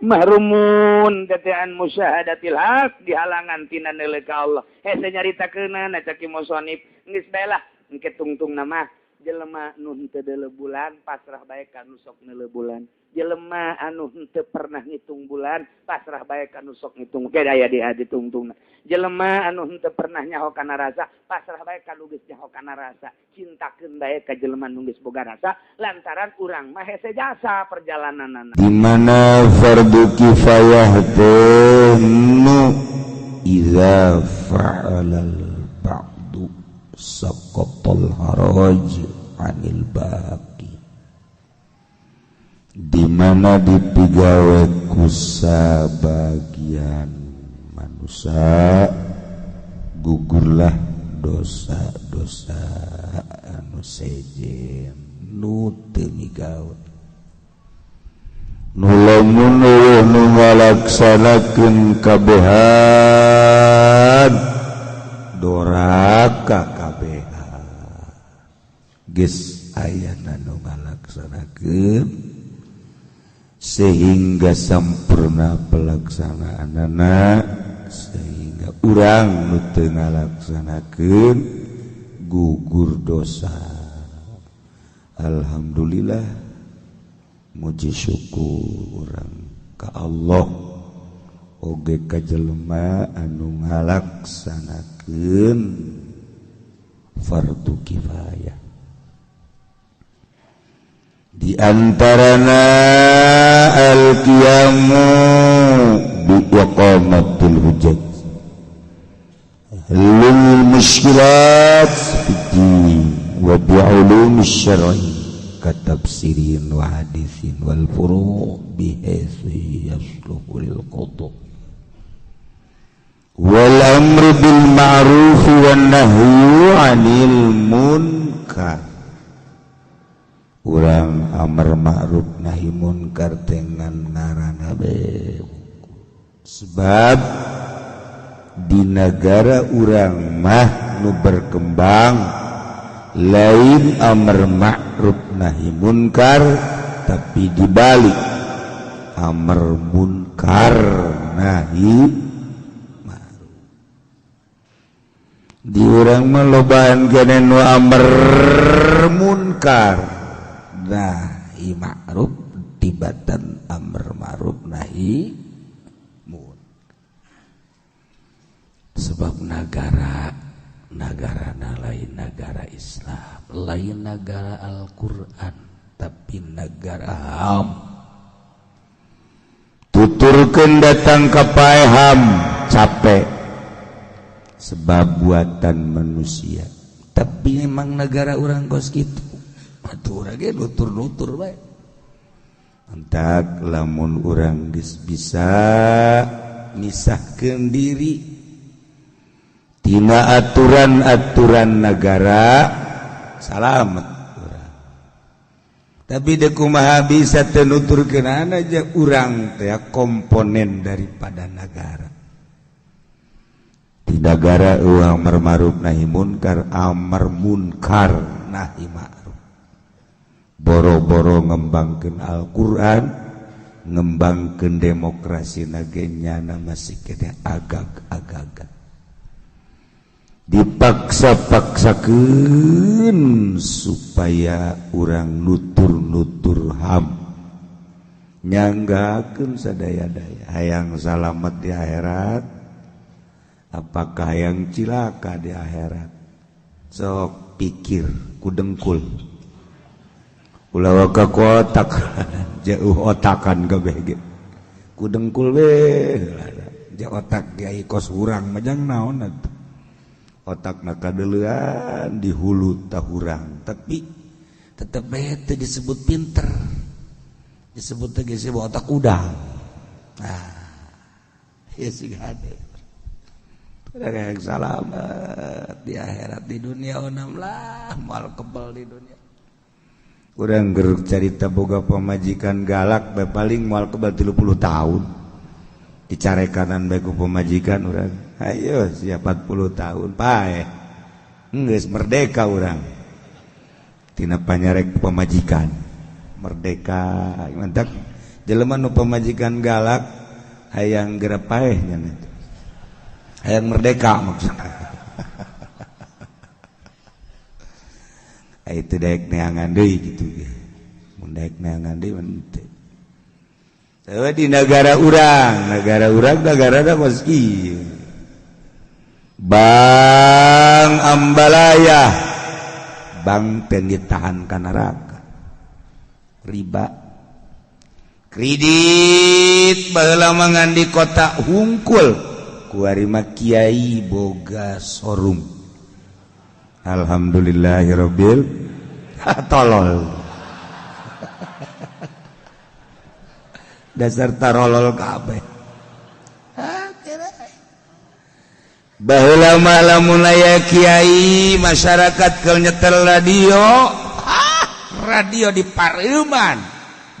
mahrumun tetean musyahadatil haq dihalangan tina neuleuh ka Allah hese nyaritakeunana cak musonif geus bae lah engke tungtung nama jelema nu henteu deuleu bulan pasrah bae ka nu sok neuleuh bulan. Jelema anu henteu pernah ngitung bulan pasrah bae ka nu sok ngitung ke aya di hati tungtungna. Jelema anu henteu pernah nyaho kana rasa pasrah bae ka nu geus nyaho kana rasa. Cintakeun bae ka jelema nu geus boga rasa lantaran urang mah hese jasa perjalananana. Di mana fardu kifayah teh nu idza fa'alal ba'du saqatal haraj 'anil baqi, di mana dipigawe ku sabagian manusia gugurlah dosa-dosa anu sejen nu teu migawe nu lamun eueuh nu ngalaksanakeun kabehan doraka kabehan geus ayana nu ngalaksanakeun sehingga sampurna pelaksanaanana sehingga urang nu teu ngalaksanakeun gugur dosa. Alhamdulillah muji syukur urang ka Allah oge ka jelema anu ngalaksanakeun fardu kifayah. Di antarana al-qiyamu bi iqamatil hujjat lil mushkilat fid wa bi ulum syar'i katafsirin wa hadisin wal furu' bi haitsu yasluhu lil qada wal amru bil ma'ruf wan nahyu 'anil munkar. Urang amar ma'ruf nahi munkar dengan ngaranna be sebab Di negara urang mah nu berkembang lain amar ma'ruf nahi munkar, tapi dibalik amar munkar nahi ma'ruf. Di urang mah lobaan keneh nu amar munkar nahi ma'ruf tibatan amar ma'ruf nahi munkar. Sebab negara lain negara Islam, lain negara Al-Quran, tapi negara HAM. Tuturkeun datang ka paeham capek sebab buatan manusia. Tapi memang negara urang kos kitu. Atuh urang ge nutur-nutur bae. Entak lamun urang geus bisa misahkeun diri tina aturan-aturan negara, salamet urang. Tapi deuk kumaha bisa teu nuturkeun aja urang teh komponen daripada negara. Di negara eueuh amar ma'ruf nahi munkar, amar munkar nahi ma'ruf. Boro-boro ngembangkeun Al-Qur'an, ngembangkeun demokrasi nage nyana masih keneh agag-agagan. Dipaksa-paksakeun supaya urang nutur-nutur HAM, nyanggakeun sadaya-daya hayang salamet di akhirat, apakah hayang cilaka di akhirat? Sok pikir ku dengkul, ulah waka ku otak, jauh otakan kabeh ge ku dengkul we ja otak kiai kos urang majang naon atuh. Otak nakadeuleuan di hulu tahurang, tapi tetep bae teu disebut pinter, disebut teh geus otak udang. Nah, ieu sih hade. Yang salamet di akhirat, di dunia onam lah moal kebal di dunia. Urang geruk carita boga pamajikan galak bae paling moal kebal 30 tahun. Dicarekanan bae ku pamajikan urang. Ayo siap 40 tahun paeh. Geus merdeka urang. Tina panyarek pamajikan. Merdeka. Mantak jelema nu pamajikan galak hayang geura paeh nya teh. Hayang merdeka maksudna. Itu daek neangan deui kitu ge. Mun daek neangan deui mah teu. Di negara urang, negara kos kieu. Bang ambalaya, bang teu ditahan ka neraka. Riba, kredit baheula mah ngan di kota hungkul, kuari mah kiai boga showroom. Alhamdulillahirabbil tolol. Dasar tarolol kabeh. Baheula mah lamun aya kiai masyarakat keur nyetel radio, radio di pareuman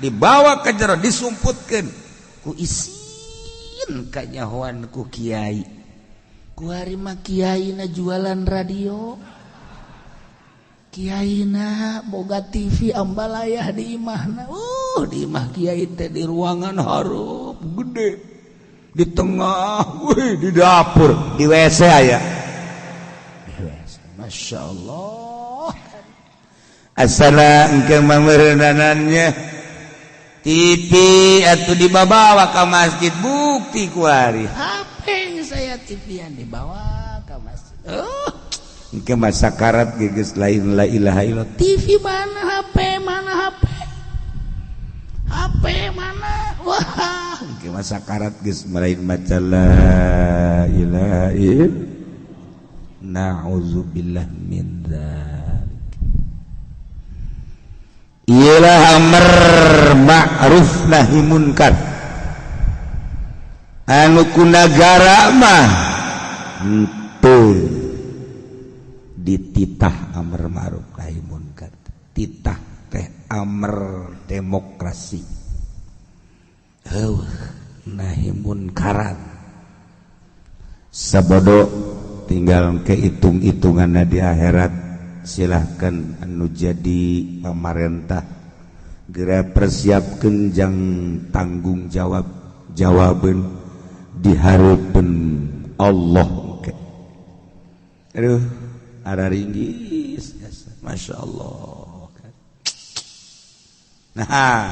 dibawa ke jero disumputkeun ku isin kanyahoan ku kiai. Kuari mah kiaina jualan radio, kiaina boga TV ambalayah di imahna. Di imah kiai teh di ruangan hareup gede, di tengah, wih, di dapur, di WC aya. Di WC, Masya Allah. Asana engke mameureunanannya TV atuh dibawa ka masjid bukti kuari. HP saya TV-an dibawa ka masjid. Engke masa karat geus lain la ilaha illallah. TV mana, HP mana, HP. HP mana? Wah, engke masa karat geus lain maca la ilaha illallah. Na'udzubillah min dzalik. Ialah amar ma'ruf nahi munkar. Anu ku nagara mah henteu dititah amar ma'ruf nahi munkar, titah teh amar demokrasi, heuh nahi munkaran. Sabodo tinggal kehitung-hitunganna di akhirat. Silahkan anu jadi pamarentah geura persiapkeun jang tanggung jawab jawaban di hareupeun Allah. Aduh, ara ringgis, Masya Allah. Nah,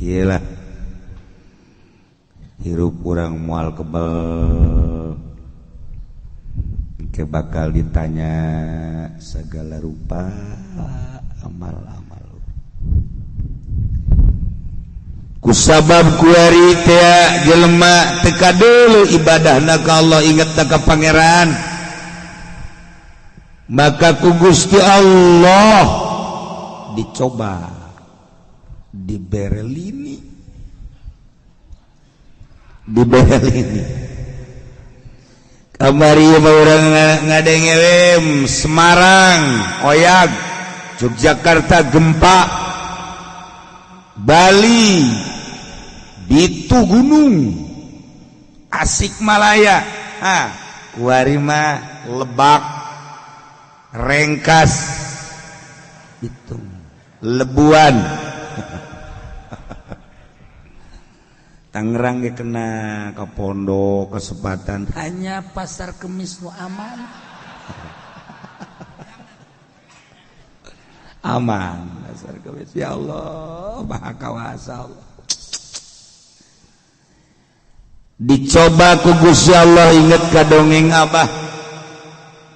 iyalah hirup urang moal kebel ke bakal ditanya segala rupa amal-amal. Kusabab kuari teh jelema teka dulu ibadahna ka Allah, inget ka pangeran, maka ku Gusti Allah dicoba diberelini, diberelini. Kamari urang ngadengewem Semarang oyag, Yogyakarta gempa, Bali Bitu Gunung, Tasikmalaya, ha, kuari mah Lebak, Rengkas, Bitung, Lebuan. Tangerang ge kena ke pondok kesempatan hanya pasar Kemis nu aman. Aman pasar Kemis, ya Allah maha kawasa Allah. Dicoba ku Gusti Allah, inget ka dongeng Abah.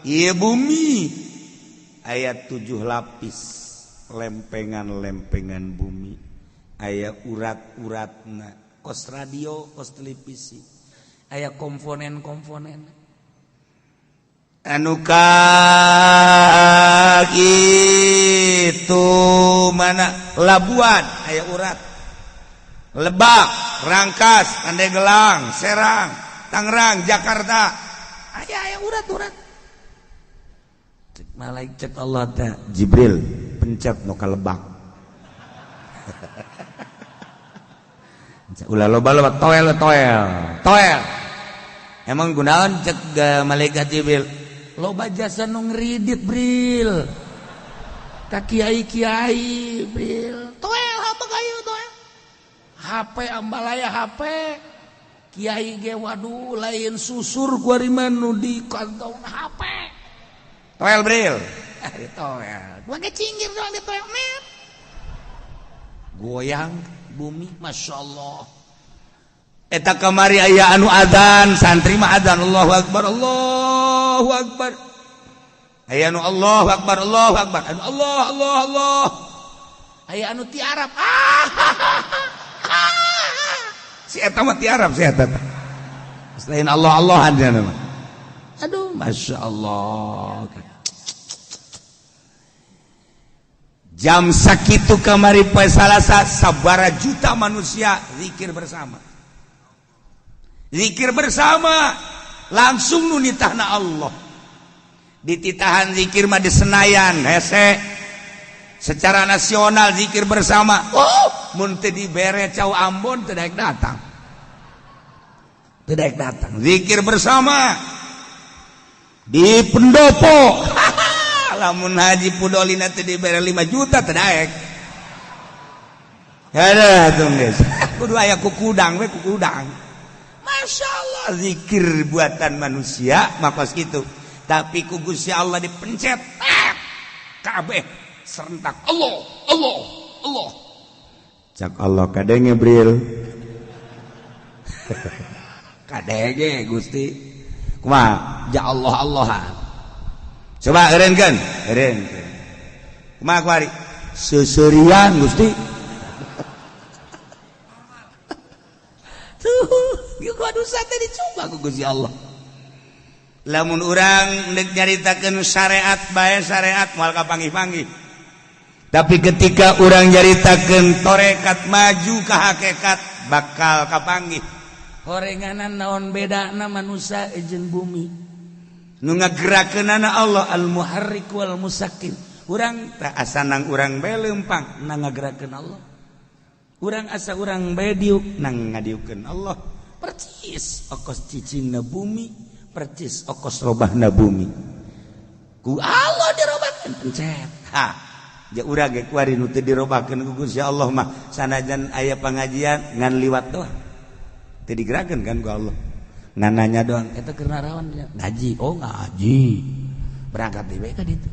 Ieu bumi aya 7 lapis lempengan-lempengan bumi, aya urat-uratna, kos radio, kos televisi, aya komponen-komponen. Anu ka itu mana Labuan aya urat, Lebak, Rangkas, Pandeglang, Serang, Tangerang, Jakarta, aya aya urat-urat. Cek malaikat cek Allah teh Jibril pencet nu ka Lebak. Ulah loba-loba toel toel toel. Emang gunaon cek malaikat Jibril? Loba jasa nu ngridit Bril. Ka kiai-kiai Bril. Toel apa kayu toel. HP ambalaya HP. Kiai ge waduh lain susur kuari mah nu di kantong HP. Toel Bril. Ah toel. Gua ge cinggir doang di toel net. Goyang bumi Masya Allah. Eta kamari aya anu adzan, santri mah adzan Allahu Akbar, Allahu Akbar. Aya anu Allahu Akbar, Allahu Akbar. Anu Allah, Allah, Allah. Aya anu ti Arab. Ah. Si eta mah ti Arab si eta. Selain Allah Allahan dia mah. Aduh, Masya Allah. Jam sakitu kamari poe Salasa sabara juta manusia zikir bersama. Zikir bersama langsung nu nitahna Allah. Dititahan zikir mah di Senayan hese. Secara nasional zikir bersama. Oh, mun teu dibere cau Ambon teu daek datang. Teu daek datang. Zikir bersama di pendopo. Lamun haji pudolina teu dibere 5 juta teu daek. Ada tuh guys. Kudu aya kukudang we kukudang. Masya Allah zikir buatan manusia makos kitu. Tapi ku Gusti Allah dipencet. Kabeh serentak Allah Allah Allah. Cak Allah kadenge Bril. Kadenge Gusti. Kumaha? Ja Allah Allahan. Coba eureunkeun, eureunkeun. Kumaha kuari? Seuseurian Gusti. Tuh, gua dosa teh dicoba ku Gusti Allah. Lamun urang deuk nyaritakeun syariat bae syariat moal kapanggih-panggih. Tapi ketika urang nyaritakeun tarekat maju ka hakikat bakal kapanggih. Horenganan naon bedana manusia jeung bumi. Nu ngagerakeunana Allah al-muharrik wal musakkin. Urang teh asa nang urang bae leumpang nang ngagerakeun Allah. Urang asa urang bae diuk nang ngadiukeun Allah. Percis okos cicingna bumi, percis okos robahna bumi. Ku Allah dirobahkeun pencet. Ha, ja urang ge kuari nu teu dirobahkeun ku Gusti Allah mah sanajan aya pangajian ngan liwat doang. Teu digerakeun kan ku Allah. Ngan nanya doang, eta keur naraon ngaji. Oh, ngaji. Berangkat di bae ka ditu.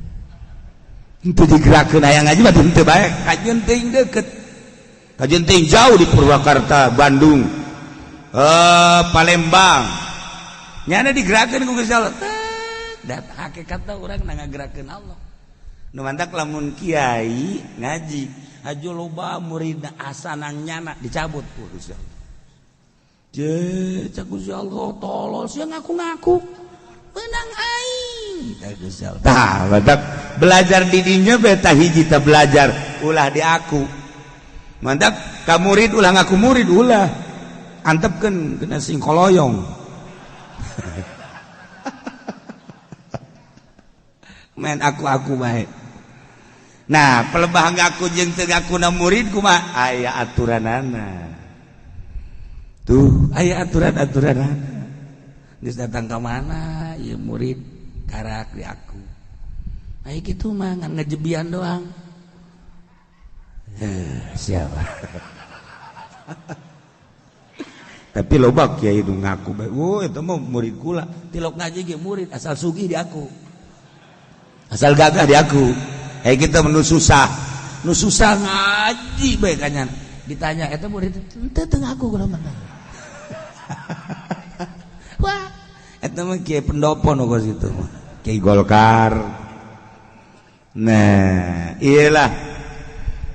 Henteu digerakeun aya ngaji mah henteu bae, kajeun teuing deukeut. Kajeun teuing jauh di Purwakarta, Bandung. Palembang. Nyana digerakeun ku Gusti Allah. Dat hakikatna urang na ngagerakeun Allah. Nu mantak lamun kiai ngaji, hajo loba muridna asana nyana dicabut ku Gusti Allah. Je, cak Gusti Allah tolol sia ngaku-ngaku. Menang aing tah Gusti Allah. Tah, badak belajar di dinya beta hiji teh belajar ulah di aku. Mantak ka murid ulah ngaku murid ulah. Antepkeun kena sing koloyong. Main aku-aku bae. Nah, pelebah ngaku jeung teu ngakuna murid kumaha? Aya aturanana. Tuh, aya aturan-aturanana. Geus datang ka mana ieu murid karak di aku. Aya kitu mah ngan ngejebian doang. Siapa? Tapi loba kiai nu ngaku bae. Oh, eta mah murid kula. Tilok ngaji ge murid asal sugih di aku. Asal gagah di aku. Kita menu susah. Nu susah ngaji bae kanyan. Ditanya eta murid henteu teu ngaku kula mah. Wah, eta mah kiai pendopo nu kos kitu mah. Kiai Golkar. Nah, iyalah.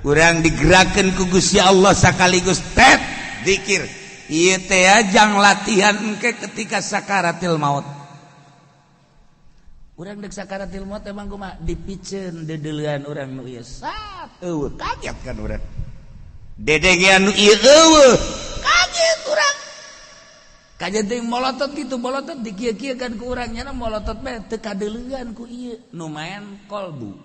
Urang digerakkeun ku Gusti Allah sakaligus tet zikir. Ieu teh jang latihan engke ketika sakaratil maut. Urang dek sakaratil maut emang kumaha dipiceun deudeulean urang nu ieu sat eueuh kaget kan urang. Dedengean nu ieu eueuh kaget urang. Kaget teh molotot kitu molotot dikieu-kieu kan ku urang nya molotot bae teu kadeuleuan ku ieu nu maen kolbu.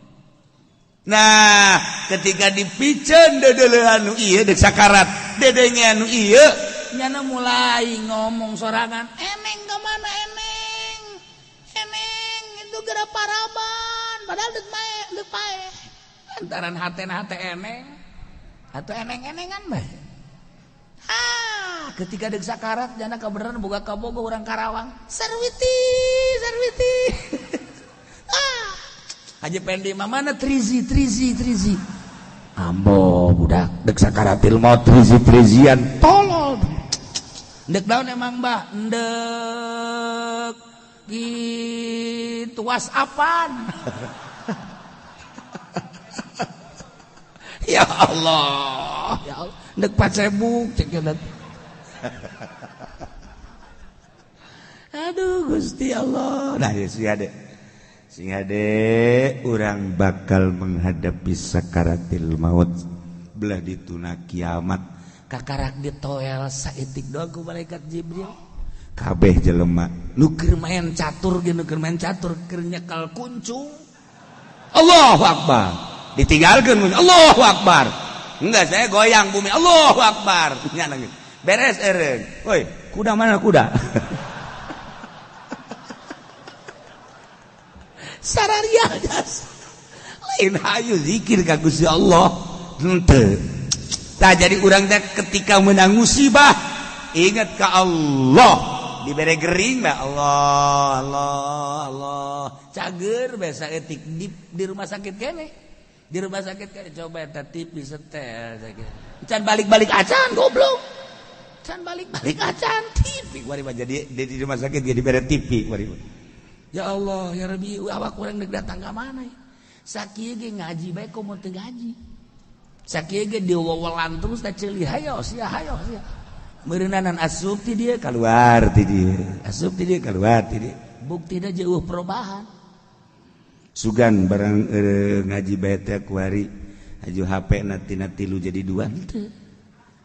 Nah, ketika dipiceun deudeulean nu ieu dek sakarat, dedengean nu ieu nyana mulai ngomong sorangan, eneng ke mana eneng? Eneng itu geura paraban, padahal deuk mae, deuk pae. Lantaran hatena hate eneng atau eneng-enengan bae. Ah, ketika deuk sakarat jana kabeneran boga kabogo urang Karawang. Sarwiti, sarwiti. Ah, Haji Pendi mah mana trizi, trizi, trizi. Ambo budak dek sakaratil maut trizi trizian tolol. Ndek daun emang bah ndek gitu whatsappan. Ya Allah, ya Allah, ndek pacebuk cek. Aduh Gusti Allah. Nah ya sih adek. Sing ade urang bakal menghadapi sakaratil maut belah dituna kiamat kakarak ditoel saeutik doang ku malaikat Jibril kabeh jelema nu keur main catur ge nu keur main catur keur nyekel kuncung Allahu Akbar ditinggalkeun Allahu Akbar enggak saya goyang bumi Allahu Akbar beres eureun woi kuda mana kuda. Sararia jas lain hayu zikir ka Gusti Allah henteu. Tah jadi urang teh ketika menang musibah ingat ka Allah dibere gering bae Allah Allah Allah cager bae saeutik di rumah sakit kene di rumah sakit kene coba eta TV setel sakit can balik-balik acan goblok can balik-balik acan TV kuari mah jadi di rumah sakit ge dibere TV kuari. Ya Allah, ya Rabbi, awak kurang dek datang ka mana ya? Sakieu ge ngaji bae komo teu ngaji. Sakieu ge diwewelan terus da ceuli hayo sia hayo sia. Meureunanan asup ti dieu kaluar ti dieu. Asup ti dieu kaluar ti dieu. Buktina jeuh perubahan. Sugan barang ngaji bae teh kuari aju HP na tina 3 jadi 2 henteu.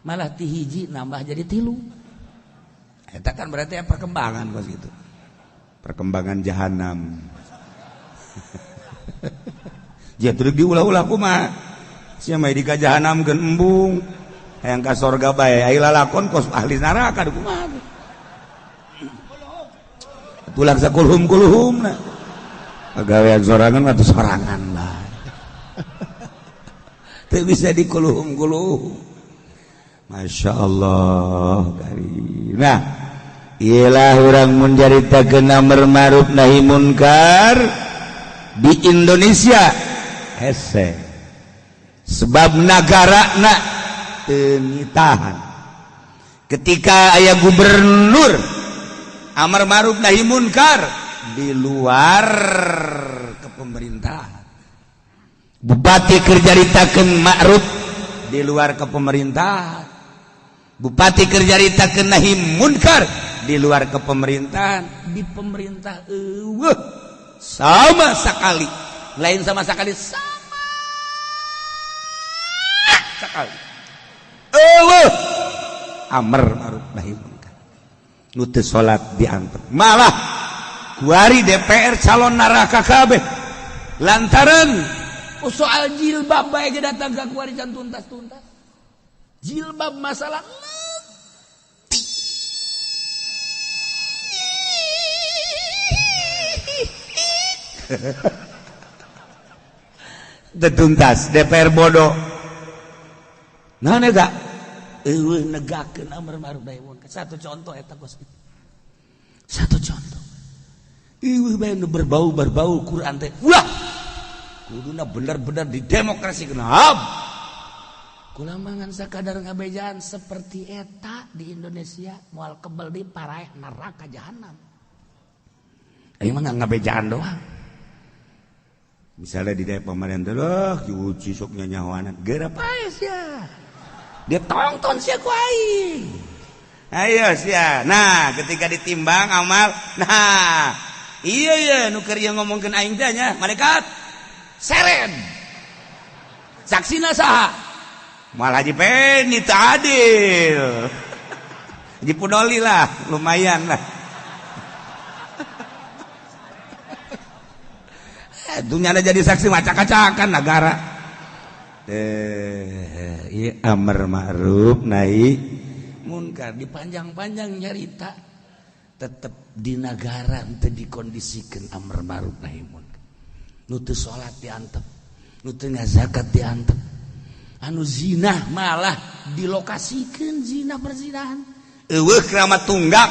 Malah ti hiji nambah jadi 3. Eta kan berarti perkembangan kos gitu. Perkembangan jahanam. Dia terus diulah-ulah kumaha. Sia mah di ka jahanam geun embung. Hayang ka sorga bae, ai lalakon kos ahli neraka kumaha. Tulang sakulhum kulhum na. Pagawean sorangan atau sorangan lah. Teu bisa dikuluhum kuluhum. Masya Allah. Nah, iyalah urang mun caritakeun amar ma'ruf nahi munkar di Indonesia hese. Sebab nagarana teu nitahan. Ketika aya gubernur amar ma'ruf nahi munkar di luar kepemerintahan, bupati keur caritakeun ma'ruf di luar kepemerintahan, bupati keur caritakeun nahi munkar di luar kepemerintahan, di pemerintah eueuh sama sekali, lain sama sekali, sama sekali eueuh amar ma'ruf nahi munkar. Nu teu salat diantep, malah kuari DPR calon neraka kabeh lantaran soal jilbab bae ge datang ka kuari can tuntas-tuntas. Jilbab masalah tuntas DPR bodoh. Nah, nega eueuh negakeun amar ma'ruf nahi munkar. Satu contoh eta kos kitu. Satu contoh. Eueuh bae nu berbau-berbau Quran teh. Wah, kuduna bener-bener di demokrasi kenapa? Kulamangan sakadar ngabejaan seperti eta di Indonesia moal kebel di paraeh neraka jahanam. Aing mah ngabejaan doang. Misalnya di daerah pemerintah loh, diuji sok nyanyawanan. Geura pae sia. Dia tonton sia ku aing. Ayo sia. Nah, ketika ditimbang amal, nah, iya iya nu keur ieu ngomongkeun aing teh nya, malaikat. Seren. Saksina saha? Moal Haji Peni teu adil. Haji Pudoli lah, lumayan lah. Dunia ada jadi saksi macak-macakan negara. Iya amar ma'ruf nahi munkar dipanjang-panjang nyarita tetep di negara teu dikondisikan amar ma'ruf nahi munkar. Nu teu salat diantep, nu teu ngazakat diantep, anu zina malah dilokasikeun zina perzinahan. Eueuh keramat tunggak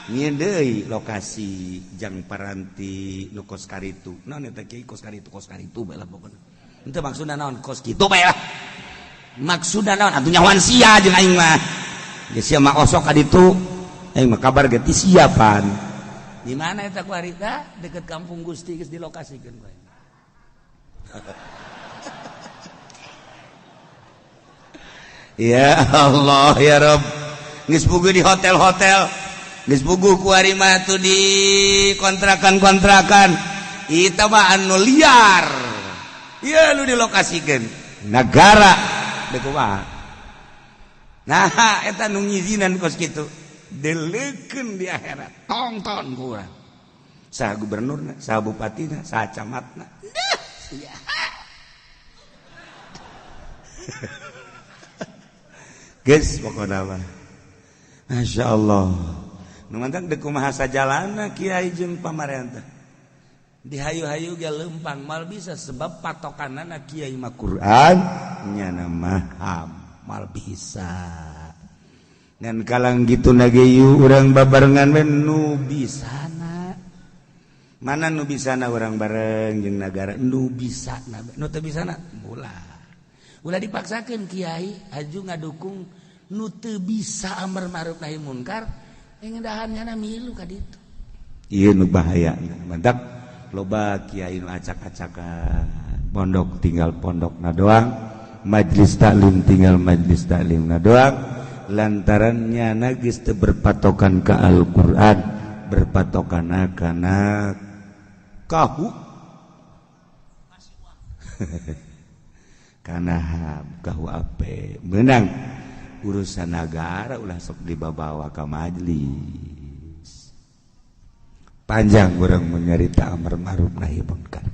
nyeun deui lokasi jang paranti nu kos karitu. Naon eta kiai kos karitu bae lah pokona. Henteu maksudna naon kos kitu bae lah. Maksudna naon atuh nyahoan sia jeung aing mah. Geus sia mah osok ka ditu. Aing mah kabar ge ti siapan. Di mana eta ku harita? Deket Kampung Gusti geus dilokasikeun ku aing. Ya Allah ya Rabb. Geus puguh di hotel-hotel, geus puguh ku ari mah tuh di kontrakan-kontrakan. Eta mah anu liar. Ieu nu dilokasikeun nagara deuk kumaha. Nah, eta nu ngizinan kos kitu. Deleukeun di akhirat. Tongton ku urang. Saha gubernurna, saha bupatina, saha camatna. Nah, sia. Geus pokona mah. Masya Allah. Nu mantap deuk kumaha sajalana kiai jeung pamarentah. Dihayu-hayu ge leumpang mal bisa sebab patokanana kiai mah Quran nyana mah ham mal bisa. Ngan kalang gitu nageyu urang babarengan we nu bisana. Mana nu bisana urang bareng jeung nagara nu bisana nu teu bisana ulah. Ulah dipaksakeun kiai aju ngadukung nu teu bisa amar ma'ruf nahi munkar ngedahan nyana milu ka ditu. Ieu nu bahaya. Mantak loba kiai nu acak-acakan. Pondok tinggal pondokna doang, majlis taklim tinggal majlis taklimna doang. Lantaran nyana geus teu berpatokan ka Al-Qur'an, berpatokan kana kahu. Kana kahu ape menang urusan negara ulah sok dibawa ka majlis. Panjang urang menyarita amar ma'ruf nahi munkar.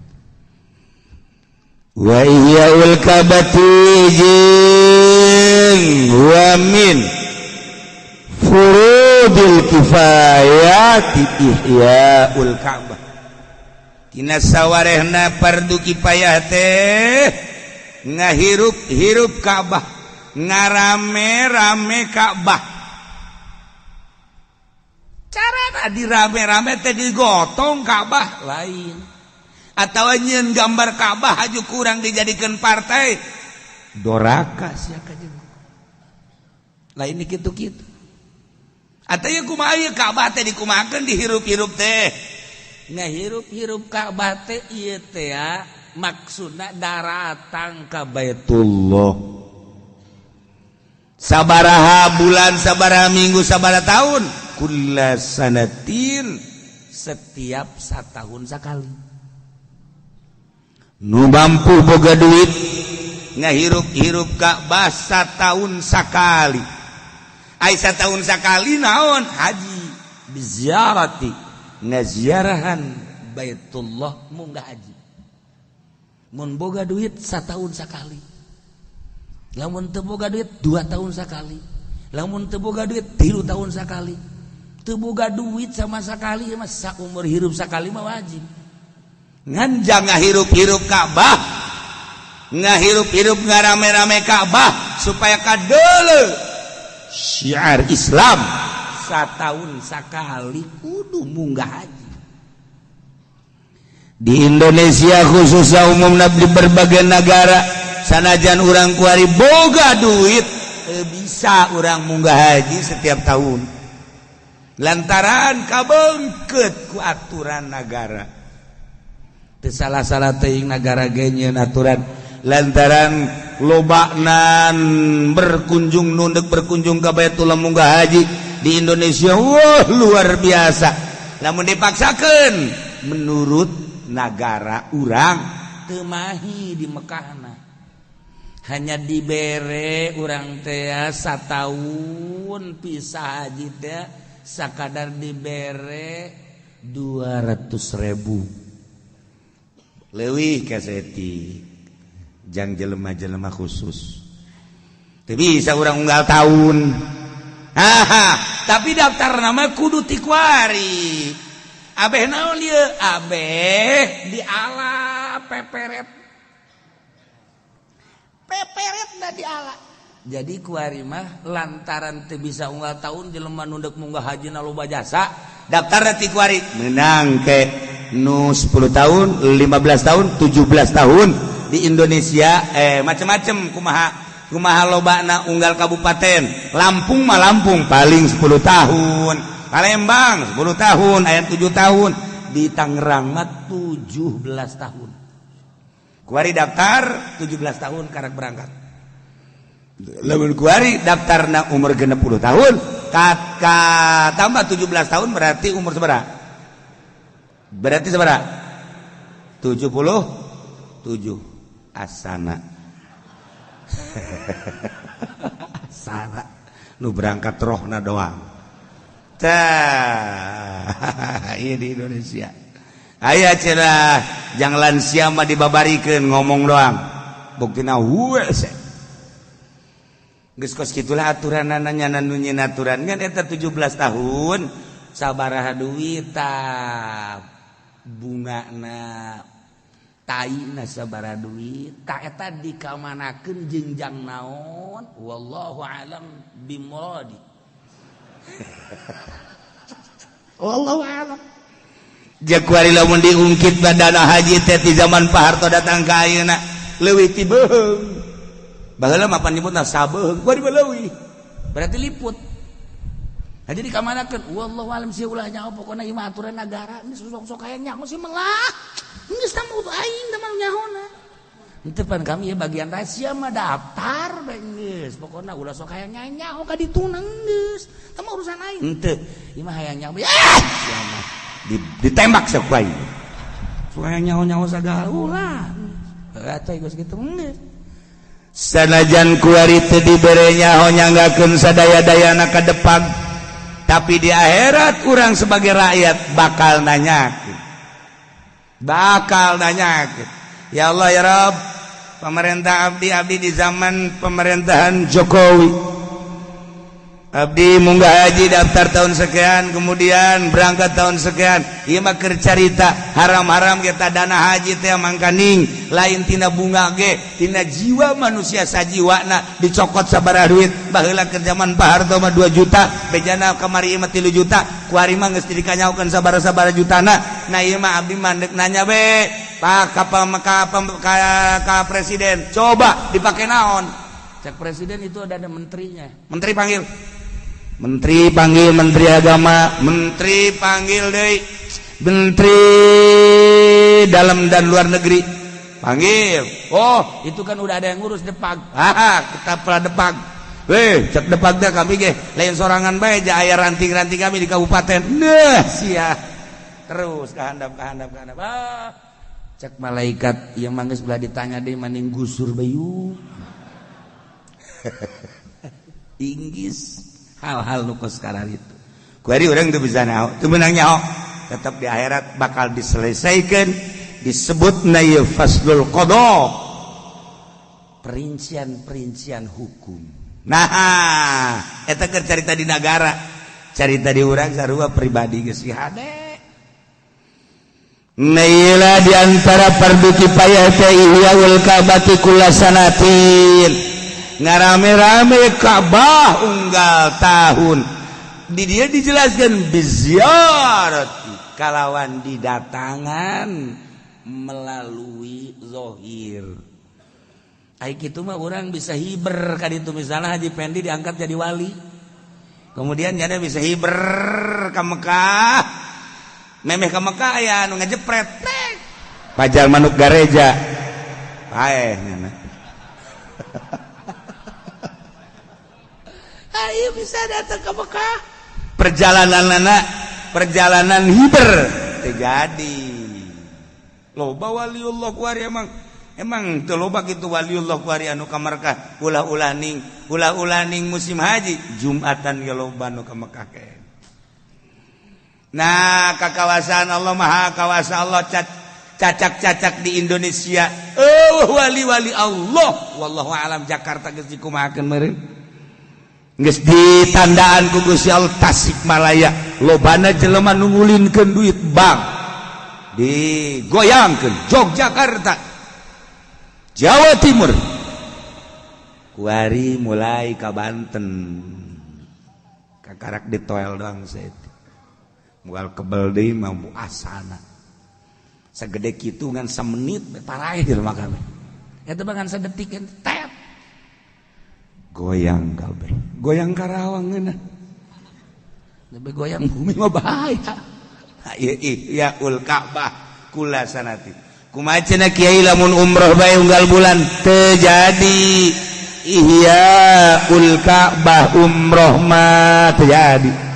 Wa ihyaul kabati jeung wa min furu Furudil kifayati ihyaul Ka'bah. Tina sawarehna fardu kifayah teh ngahirup-hirup Ka'bah, ngarame-rame Ka'bah. Cara dirame-rame teh digotong Ka'bah lain atau nyieun gambar Ka'bah aju kurang dijadikan partai doraka sia ka lain kitu-kitu. Atau ya kumaha ieu Ka'bah teh dikumahakeun dihirup-hirup teh ngahirup-hirup Ka'bah teh ieu teh ya maksudna daratang ka Baitullah sabaraha bulan, sabaraha minggu, sabaraha tahun, kulla sanatin, setiap satahun sekali. Nu mampu boga duit ngahirup-hirup Ka'bah satahun sakali. Ai satahun sakali naon? Haji, biziarati, ngaziarahan Baitullah, munggah haji. Mun boga duit satahun sakali. Lamun teu boga duit 2 tahun sakali. Lamun teu boga duit 3 tahun sakali. Teu boga duit sama sekali mah saumur hirup sakali mah wajib. Ngan jangan hirup-hirup Ka'bah, ngahirup-hirup, ngarame-rame Ka'bah supaya kadele syiar Islam satahun sakali kudu munggah haji. Di Indonesia khususnya, umumnya di berbagai negara, sanajan urang kuari boga duit bisa urang munggah haji setiap tahun lantaran kabengket ku aturan negara. Teu salah-salah teuing negara ge nyieun aturan lantaran lobanan berkunjung, nunduk berkunjung ke Baitullah, munggah haji di Indonesia, wah, luar biasa. Namun dipaksakan menurut negara urang teu mahi di Mekahna hanya dibere urang teh satahun pisah haji teh sakadar dibere 200.000 leuwih kaseti jang jelema-jelema khusus. Teu bisa urang unggal tahun. Haha, tapi daftar nama kudu ti kuari. Abeh naon ieu? Abeh di ala peperet. Peperet da di ala. Jadi kuari mah lantaran teu bisa unggal tahun, jelema nu deuk munggah haji na loba jasa, daftar ti kuari menang ke nu 10 tahun, 15 tahun, 17 tahun di Indonesia, macem-macem kumaha kumaha lobana unggal kabupaten. Lampung mah Lampung paling 10 tahun, Palembang 10 tahun, ayam 7 tahun, di Tangerang mah 17 tahun. Kuari daftar 17 tahun karak berangkat. Lamun kuari daftarna umur 60 tahun, ka tambah 17 tahun berarti umur seberapa? Berarti seberapa? 77. Asana asana nu berangkat rohna doang. Tah, ini di Indonesia aya cenah jang lansia mah dibabarikeun ngomong doang, buktina hese. Geus kos kitulah aturan nanya nu nyieun aturan kan eta 17 tahun sabaraha duit tah, bungana taina sabaraha duit tah, eta dikamanakeun jeung jang naon, wallahu alam bimuradi, wallahu alam. Jakuari lamun diungkit dana haji teh di zaman Pak Harto datang ka ayeuna leuwih ti beuheung. Baheula mah pan nyebutna sabeuheung, kuari mah leuwih. Berarti liput. Nah, jadi kamanakeun wallahu alam sia ulah nyaho, pokona ieu mah aturan negara geus sok-sok aya nyaho sih melah. Geus tah aing teh mah nyahona. Henteu pan kami ya bagian rahasia mah daftar bae geus. Pokona ulah sok hayang nyaho ka dituna geus. Tah mah urusan aing. Henteu, ieu mah hayang nyaho. Ya mah ditembak sok aing. Sok hayang nyaho-nyaho sagala ulah. Atuh geus kitu geus. Sanajan kuari teu dibere nyaho nyanggakeun sadaya-dayana ka depan, tapi di akhirat kurang sebagai rakyat bakal nanyakeun, bakal nanyakeun. Ya Allah, ya Rabb, pemerintah abdi, abdi di zaman pemerintahan Jokowi. Abdi munggah haji daftar tahun sekian, kemudian berangkat tahun sekian. Ieu mah keur carita haram-haram kita dana haji teh mangkaning lain tina bunga ge, tina jiwa manusia sajiwana dicokot sabaraha duit. Baheula keur zaman Pak Harto mah 2 juta, bejana kamari mah 3 juta, kuari mah geus dikanyaokeun sabaraha-sabaraha jutana. Nah, ieu mah abdi mah deuk nanya be, Pak ka, ka, ka, ka presiden, coba dipake naon? Cek presiden itu ada menterinya. Menteri panggil. Menteri panggil, menteri agama, menteri panggil deui, menteri dalam dan luar negeri panggil. Oh, itu kan udah ada yang ngurus Depag. Ah, kita pernah Depag. Weh, cek Depag teh kami ge lain sorangan bae, ja aya ranting-ranting kami di kabupaten. Nah, sia. Terus kehandap kehandap kehandap. Ah, cek malaikat yang mangges belah ditanya deui maning gusur bayu. Inggris hal-hal nu kos itu kuari urang teu bisa nyaho, teu meunang nyaho. Tetap di akhirat bakal diselesaikan, disebut na ieu faslul qada, perincian-perincian hukum. Nah, eta keur carita di nagara, carita di urang sarua pribadi geus hade. Nah, di antara fardu kifayah teh ihyaul Ka'bati kulla sanatin, ngarame-rame Ka'bah unggal tahun. Di dia dijelaskan biziarati, kalawan didatangan melalui zohir. Ai kitu mah orang bisa hiber kan itu, misalnya Haji Pendi diangkat jadi wali, kemudian nyana bisa hiber ke Mekah, memeh ke Mekah aya anu ngejepret pajar manuk gareja paeh nyana. Ayo bisa datang ke Mekah, perjalanan anak perjalanan hiber terjadi. Loba waliullah kuari, emang emang teu loba kitu waliullah kuari anu ka Mekah, ulah-ulaning ulah-ulaning musim haji Jumatan ge loba nu ka Mekah ke. Nah, kakawasaan Allah Maha Kawasa, Allah cacak-cacak di Indonesia. Oh, wali-wali Allah wallahu alam Jakarta geus dikumahakeun meureun, geus ditandaan ku Gusti Allah. Tasikmalaya lobana jelema nu ngulinkeun duit bank digoyangkeun, Yogyakarta, Jawa Timur, kuari mulai ka Banten, kakarak ditoel doang saeutik moal kebel deui mah asana segede kitu ngan samenit paraeh jelema kabeh eta mah ngan sadetik tet goyang kabeh, goyang Karawang ngeunah lebih goyang bumi mah bahaya. Ieu ihyaul Ka'bah kula sanati. Kumaha cenah kiai lamun umroh bae unggal bulan teu jadi ihyaul Ka'bah, umroh mah teu jadi.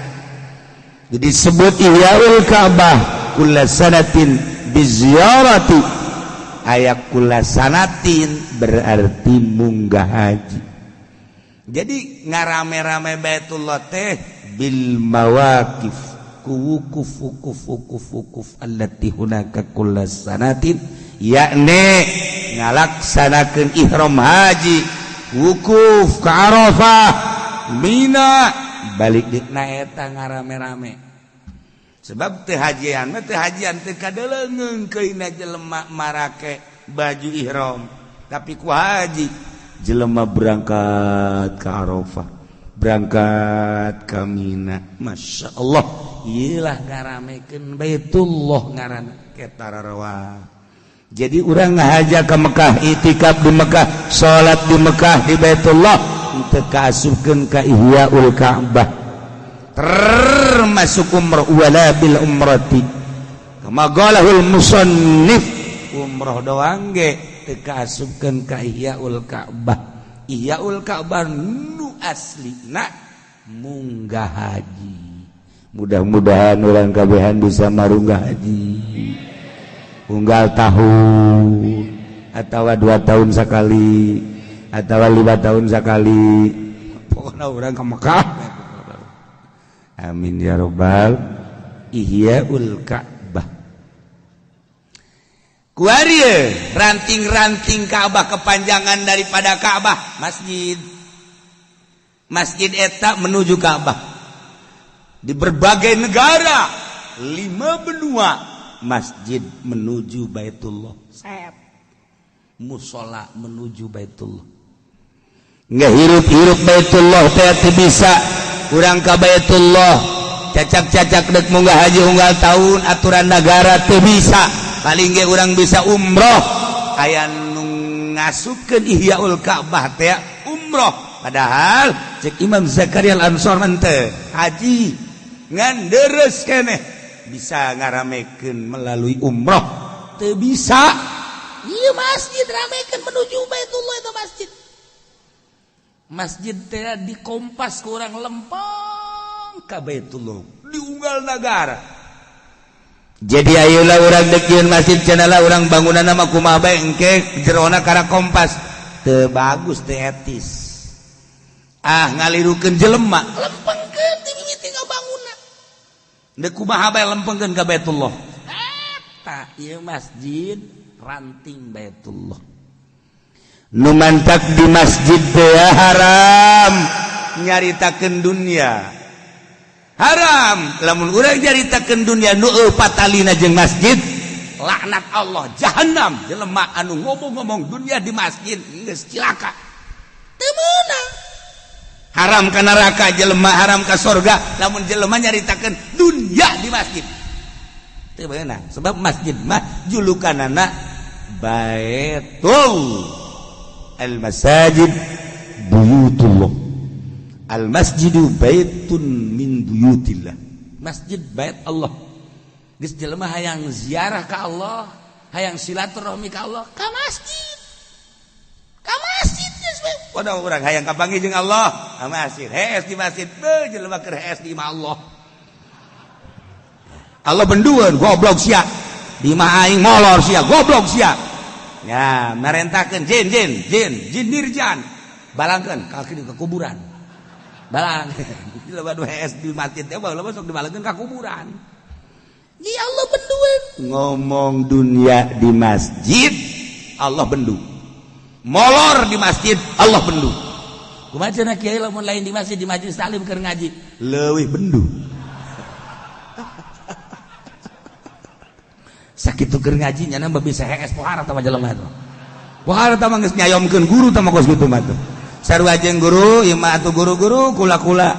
Jadi sebut ihyaul Ka'bah kulla sanatin biziyarati, aya kulla sanatin berarti munggah haji. Jadi ngarame-rame Baitullah teh bil mawaqif, ku wukuf wukuf wukuf wukuf allati hunaka kulla sanatin, yakni ngalaksanakeun ihram haji, wukuf ke Arafah, Mina, balik dikna eta ngarame-rame. Sebab teu hajian mah teu hajian, teu kadeleungeung keuna jelema marake baju ihram, tapi ku haji jelema berangkat ke Arafah, berangkat ke Mina. Masya Allah, iyalah ngaramekeun Baitullah ngaranna ketararawa. Jadi urang ngahaja ke Mekah, itikaf di Mekah, salat di Mekah di Baitullah teu kaasupkeun ka ihyaul Ka'bah, termasuk umrah wala bil umrati kama qalahul musannif, umrah doang ge teu kaasupkeun ka ihyaul Ka'bah. Ihyaul Ka'bah nu aslina munggah haji. Mudah-mudahan urang kabehan bisa marunggah haji unggal tahun atau 2 tahun sekali atau 5 tahun sekali, pokoknya urang ke Mekah. Amin ya robbal. Ihyaul Ka'bah kuari ranting-ranting Ka'bah, kepanjangan daripada Ka'bah masjid. Masjid eta menuju Ka'bah. Di berbagai negara, 5 benua, masjid menuju Baitullah. Set. Musola menuju Baitullah. Nggak hirup-hirup Baitullah teh bisa urang ka Baitullah. Cacak-cacak dek munggah haji unggal tahun aturan negara teu bisa. Paling ge urang bisa umroh. Aya nu ngasupkeun Ihyaul Ka'bah teh umroh. Padahal cek Imam Zakaria Al-Ansor mah teu haji ngan deres keneh bisa ngaramekeun melalui umroh. Teu bisa. Ieu masjid ramekeun menuju Baitullah itu masjid. Masjid teh dikompas ku urang lempeng ka Baitullah diunggal negara. Jadi ayolah urang deukieun masjid cenah lah urang bangunanna mah kumaha bae engke jerona kana kompas. Teu bagus teu etis. Ah ngalirukeun jelema lempengkeun ti mimiti ngabangunna. Deuk kumaha bae lempengkeun ka Baitullah. Eta ieu masjid ranting Baitullah. Nu mantak di masjid teh haram nyaritakeun dunia. Haram lamun urang nyaritakeun dunia nu eupat talina jeung masjid, laknat Allah jahanam jelema anu ngomong-ngomong dunia di masjid geus cilaka. Teu meunang. Haram ka neraka jelema, haram ka sorga lamun jelema nyaritakeun dunia di masjid. Teu meunang sebab masjid mah julukanana Baitul Al-masajid buyutullah. Al-masjidu baitun min buyutillah. Masjid bait Allah. Geus jelema hayang ziarah ka Allah, hayang silaturahmi ka Allah, ka masjid. Ka masjid geus we. Waduh urang hayang kapanggih jeung Allah, ka masjid. Hees di masjid, beuh jelema keur hees di imah Allah. Allah bendueun goblok sia. Di imah aing molor sia, goblok sia. Ya, merentahkeun jin jin jin jin nirjan. Balangkeun ka ke kuburan. Balang. Jelema nu hees di masjid teh baheula sok dibalangkeun ka kuburan. Di Allah bendueun. Ngomong dunia di masjid, Allah bendu. Molor di masjid, Allah bendu. Kumaha cenah kiai lamun lain di masjid, di majelis taklim keur ngaji, leuwih bendu. Sakitu keur ngaji nya mah bisa hees pohara tah jelema teh. Pohara tah geus nyayomkeun guru tah kos kitu mah tuh. Sarua jeung guru, ieu mah atuh guru-guru kula-kula.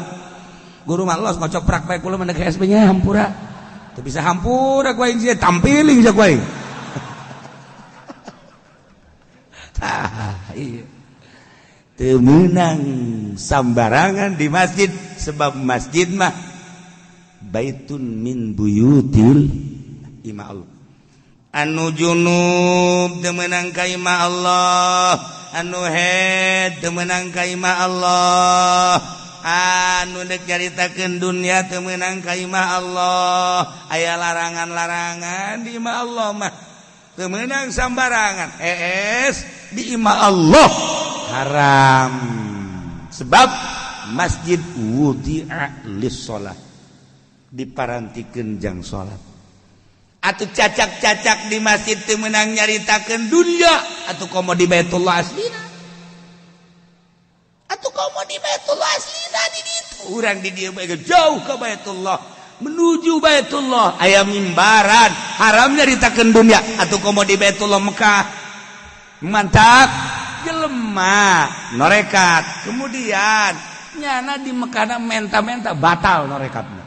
Guru mah los ngocok prak bae kula mah deuk hees nya hampura. Teu bisa hampura ku aing sia tampiling sia ku aing. Tah ieu. Teu meunang sambarangan di masjid sebab masjid mah baitun min buyutil imah Allah. Anu junub teu meunang ka imah Allah, anu haid teu meunang ka imah Allah, anu deuk nyaritakeun dunia teu meunang ka imah Allah. Aya larangan-larangan di imah Allah mah teu meunang sambarangan. Hees di imah Allah haram sebab masjid wudi'a lis-shalah, diparantikeun jang salat. Atuh cacak-cacak di masjid teu meunang nyaritakeun dunia, atuh komo di Baitullah aslina. Atuh komo di Baitullah aslina di ditu. Urang di dieu bae jauh ka Baitullah, menuju Baitullah aya mimbaran, haram nyaritakeun dunia, atuh komo di Baitullah Mekah. Mantap jelema norekat, kemudian nyana di Mekah menta-menta batal norekatna.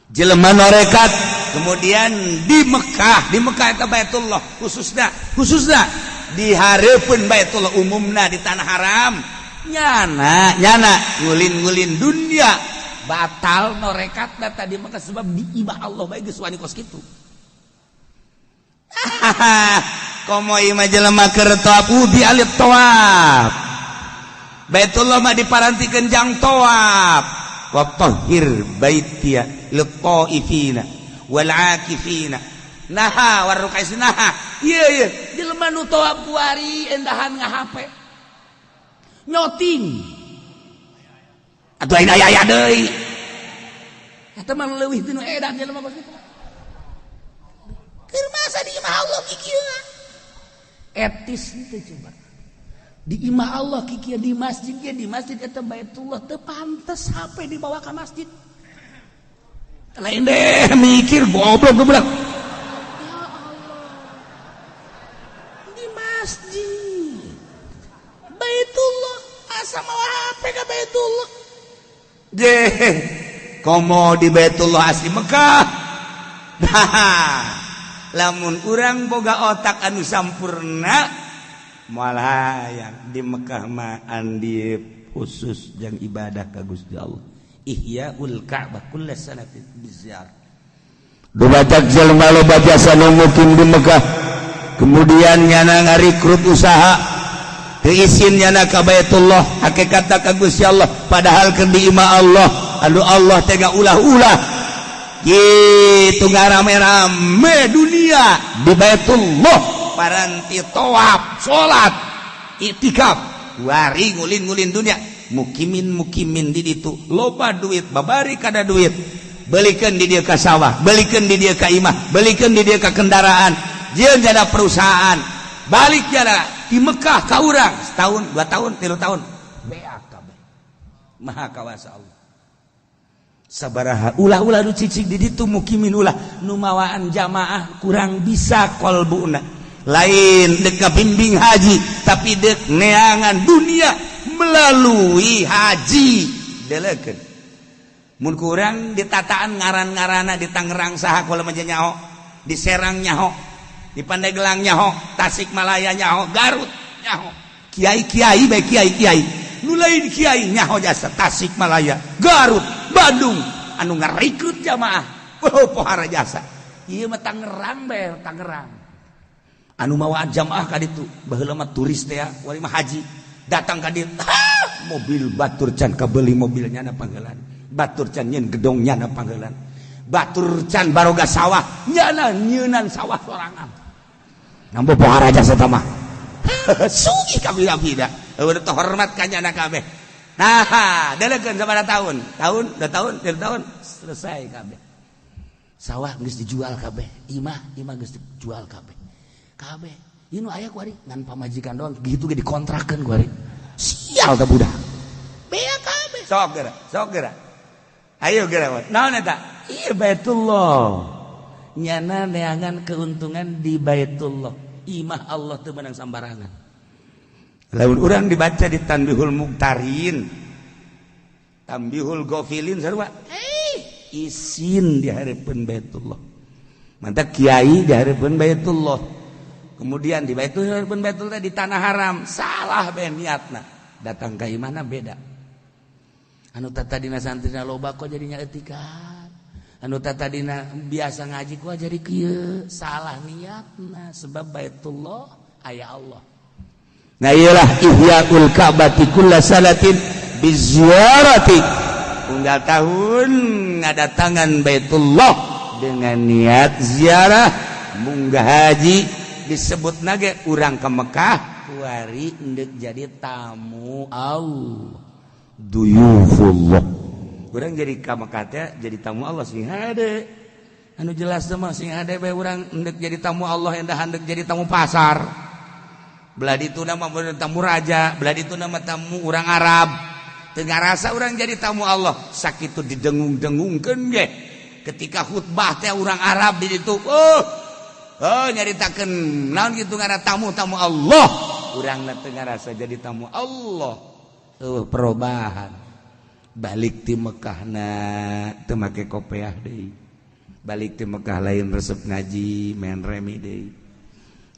Jelema norekat kemudian di Mekah eta Baitullah khususna khususna di hareupeun Baitullah umumna di tanah haram nyana nyana ngulin-ngulin dunia batal norekatna tadi maka sebab di imah Allah bae geus wani kos kitu. Komo ieu mah jelema keur tawaf di alif tawaf Baitullah mah diparantikeun jang tawaf. Wa tahhir baitiya lit-taifina wal akifina naha warukais naha. Ieu ieu jelema nu tawaf kuari endahan ngahape nyoting atuh aing aya aya deui eta mah leuwih tinu edan jelema kos kitu. Keur masa di imah Allah kikieu etis teu coba. Di imah Allah kikieu, di masjid ge, di masjid eta Baitullah, teu pantes HP dibawa ke masjid. Lain deh mikir goblok goblok. Ya Allah. Di masjid Baitullah asa mawa HP ka Baitullah. Je, komo di Baitullah asli Mekah. Nah, lamun urang boga otak anu sampurna, moal hayang di Mekah mah andi khusus jang ibadah ka Gusti Allah. Ihyaul Ka'bah kulla sanatin biziarah. Dubajak jelema loba jasa nu mukim di Mekah. Kemudian nyana ngarikrut usaha, teu isin nyana ka Baitullah, hakikatna ka Gusti Allah, padahal keur di imah Allah, anu Allah teh ulah-ulah. Gitu ngarame-rame dunia di Baitullah, paranti tawaf, salat, itikaf, wari ngulin-ngulin dunia, mukimin-mukimin di ditu, loba duit, babari kada duit, belikeun di dieu ka sawah, belikeun di dieu ka imah, belikeun di dieu ka kendaraan, jeung jada perusahaan, balik jada di Mekah ka urang setahun, 2 tahun, 3 tahun, beak kabeh. Maha kawasa Allah. Sabaraha ulah-ulah nu cicing di ditu mukimin, ulah nu mawaan jamaah kurang bisa kolbuna, lain dek bimbing haji tapi dek neangan dunia melalui haji. Delekeun mun kurang ditataan ngaran-ngarana di Tangerang saha kula mah nyaho, di Serang nyaho, di Pandeglang nyaho, Tasikmalaya nyaho, Garut nyaho, kiai-kiai bae, kiai-kiai nu lain kiai nyaho jasa Tasikmalaya, Garut, Bandung anu ngarekrut jamaah. Oh, pohara jasa ieu mah. Tangerang bae, Tangerang anu mawa jamaah ka ditu baheula mah turis teh ya, wali mah haji datang ka ditu, mobil batur can kabeli, mobilnya na panggelan batur, can nyeun gedong nyana panggelan batur, can baroga sawah nyana nyeunan sawah sorangan. Nambo pohara jasa eta mah, sugih kabida-bida, udah hormat ka nyana kabeh. Nah, delekeun sabaraha tahun, tahun, 2 tahun, 3 tahun, selesai kabeh. Sawah geus dijual kabeh, imah imah geus dijual kabeh kabeh. Ieu nu aya kuari ngan pamajikan doang gitu ge dikontrakeun kuari. Sial teh budak. Bea kabeh. Sok geura, sok geura. Ayo geura. Naon eta? Ieu Baitullah. Nyana neangan keuntungan di Baitullah. Imah Allah teu meunang sambarangan. Lamun urang dibaca di Tanbihul Muktarin, Tanbihul Gofilin sarua. Eh, isin di hareupeun Baitullah. Mantap kiai di hareupeun Baitullah. Kemudian di Baitullah, hareupeun Baitullah di tanah haram, salah be niatna. Datang ka imahna beda. Anu tadina santrina loba kok jadinya etikan. Anu tadina biasa ngaji kok jadi kieu, salah niatna sebab Baitullah aya Allah. Nah, iyalah ihyaul Ka'bati kulla salatin biziarati. Unggal tahun ngadatangan Baitullah dengan niat ziarah munggah haji, disebut nage urang ke Mekah kuari endek jadi tamu Allah. Duyufullah. Urang jadi ka Mekah teh jadi tamu Allah sing hade. Anu jelas mah sing hade bae urang endek jadi tamu Allah, endah endek jadi tamu pasar. Belah itu nama tamu raja, belah itu nama tamu orang Arab. Teu ngarasa urang jadi tamu Allah. Sakitu didengung-dengungkeun ge. Ketika khutbah teh orang Arab di ditu, oh, oh nyaritakeun naon kitu ngaran tamu-tamu Allah. Urang teu ngarasa jadi tamu Allah. Oh, perubahan. Balik ti Mekah na teu make kopeah deui. Balik ti Mekah lain resep ngaji, main remi deui.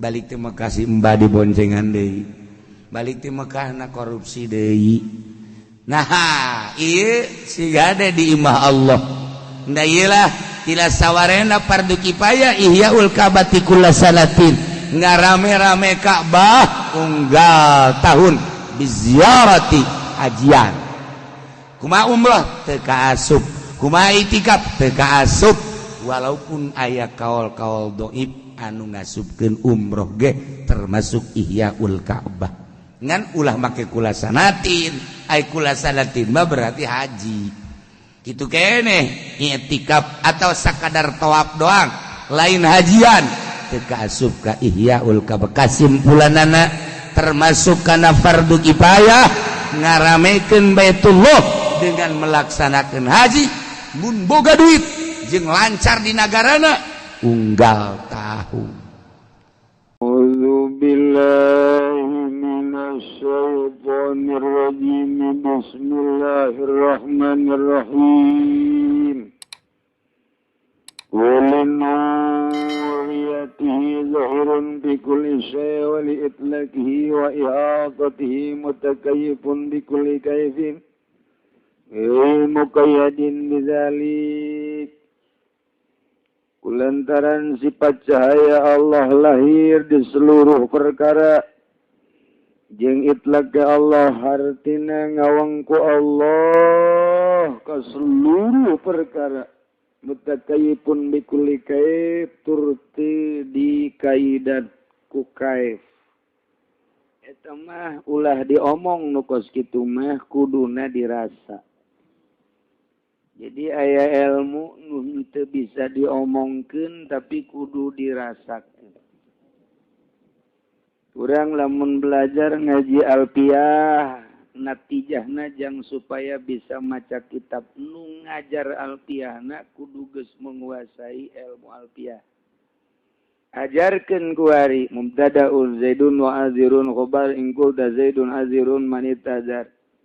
Balik ti Mekah si mbah diboncengan deui. Balik ti Mekah na korupsi deui. Nah, ieu siga ada di imah Allah. Nah, iyalah tidak sawarena fardu kifayah ihyaul Ka'bati kulla salatin. Ngarame-rame Ka'bah unggal tahun biziarati hajian. Kumaha umroh teu kaasup, kumaha itikaf teu kaasup, walaupun aya kaol-kaol doib anu ngasupkeun umroh ge termasuk ihyaul Ka'bah. Ngan ulah make kula sanatin, ai kula sanatin mah berarti haji. Kitu keneh i'tikaf atau sakadar tawaf doang, lain hajian teu kaasup ka ihyaul Ka'bah. Kasimpulanana Termasuk kana fardu kifayah ngaramekeun Baitullah dengan melaksanakan haji, mun boga duit jeung lancar di nagarana unggal tahun. أعوذ بالله من الشيطان الرجيم. بسم الله الرحمن الرحيم. ولنوريته ظهر بكل شيء ولإطلاقه وإحاطته متكيف بكل كيف غير مقيد بذلك. Kulantaran sifat cahaya Allah lahir di seluruh perkara jeung itlak ke Allah, hartina ngawangku Allah ke seluruh perkara, mutakayifun bikulli kaif, turti dikaidan ku kaif. Eta mah ulah diomong, nu kos kitu mah kuduna dirasa. Jadi aya ilmu nu teu bisa diomongkeun, tapi kudu dirasakeun. Urang lamun belajar ngaji alfiah, natijahna jang supaya bisa maca kitab. Nu ngajar alfiahna kudu geus menguasai ilmu alfiah. Ajarkeun kuari mubtadaun zaidun wa azirun, khobar in qulta zaidun azirun man itazar.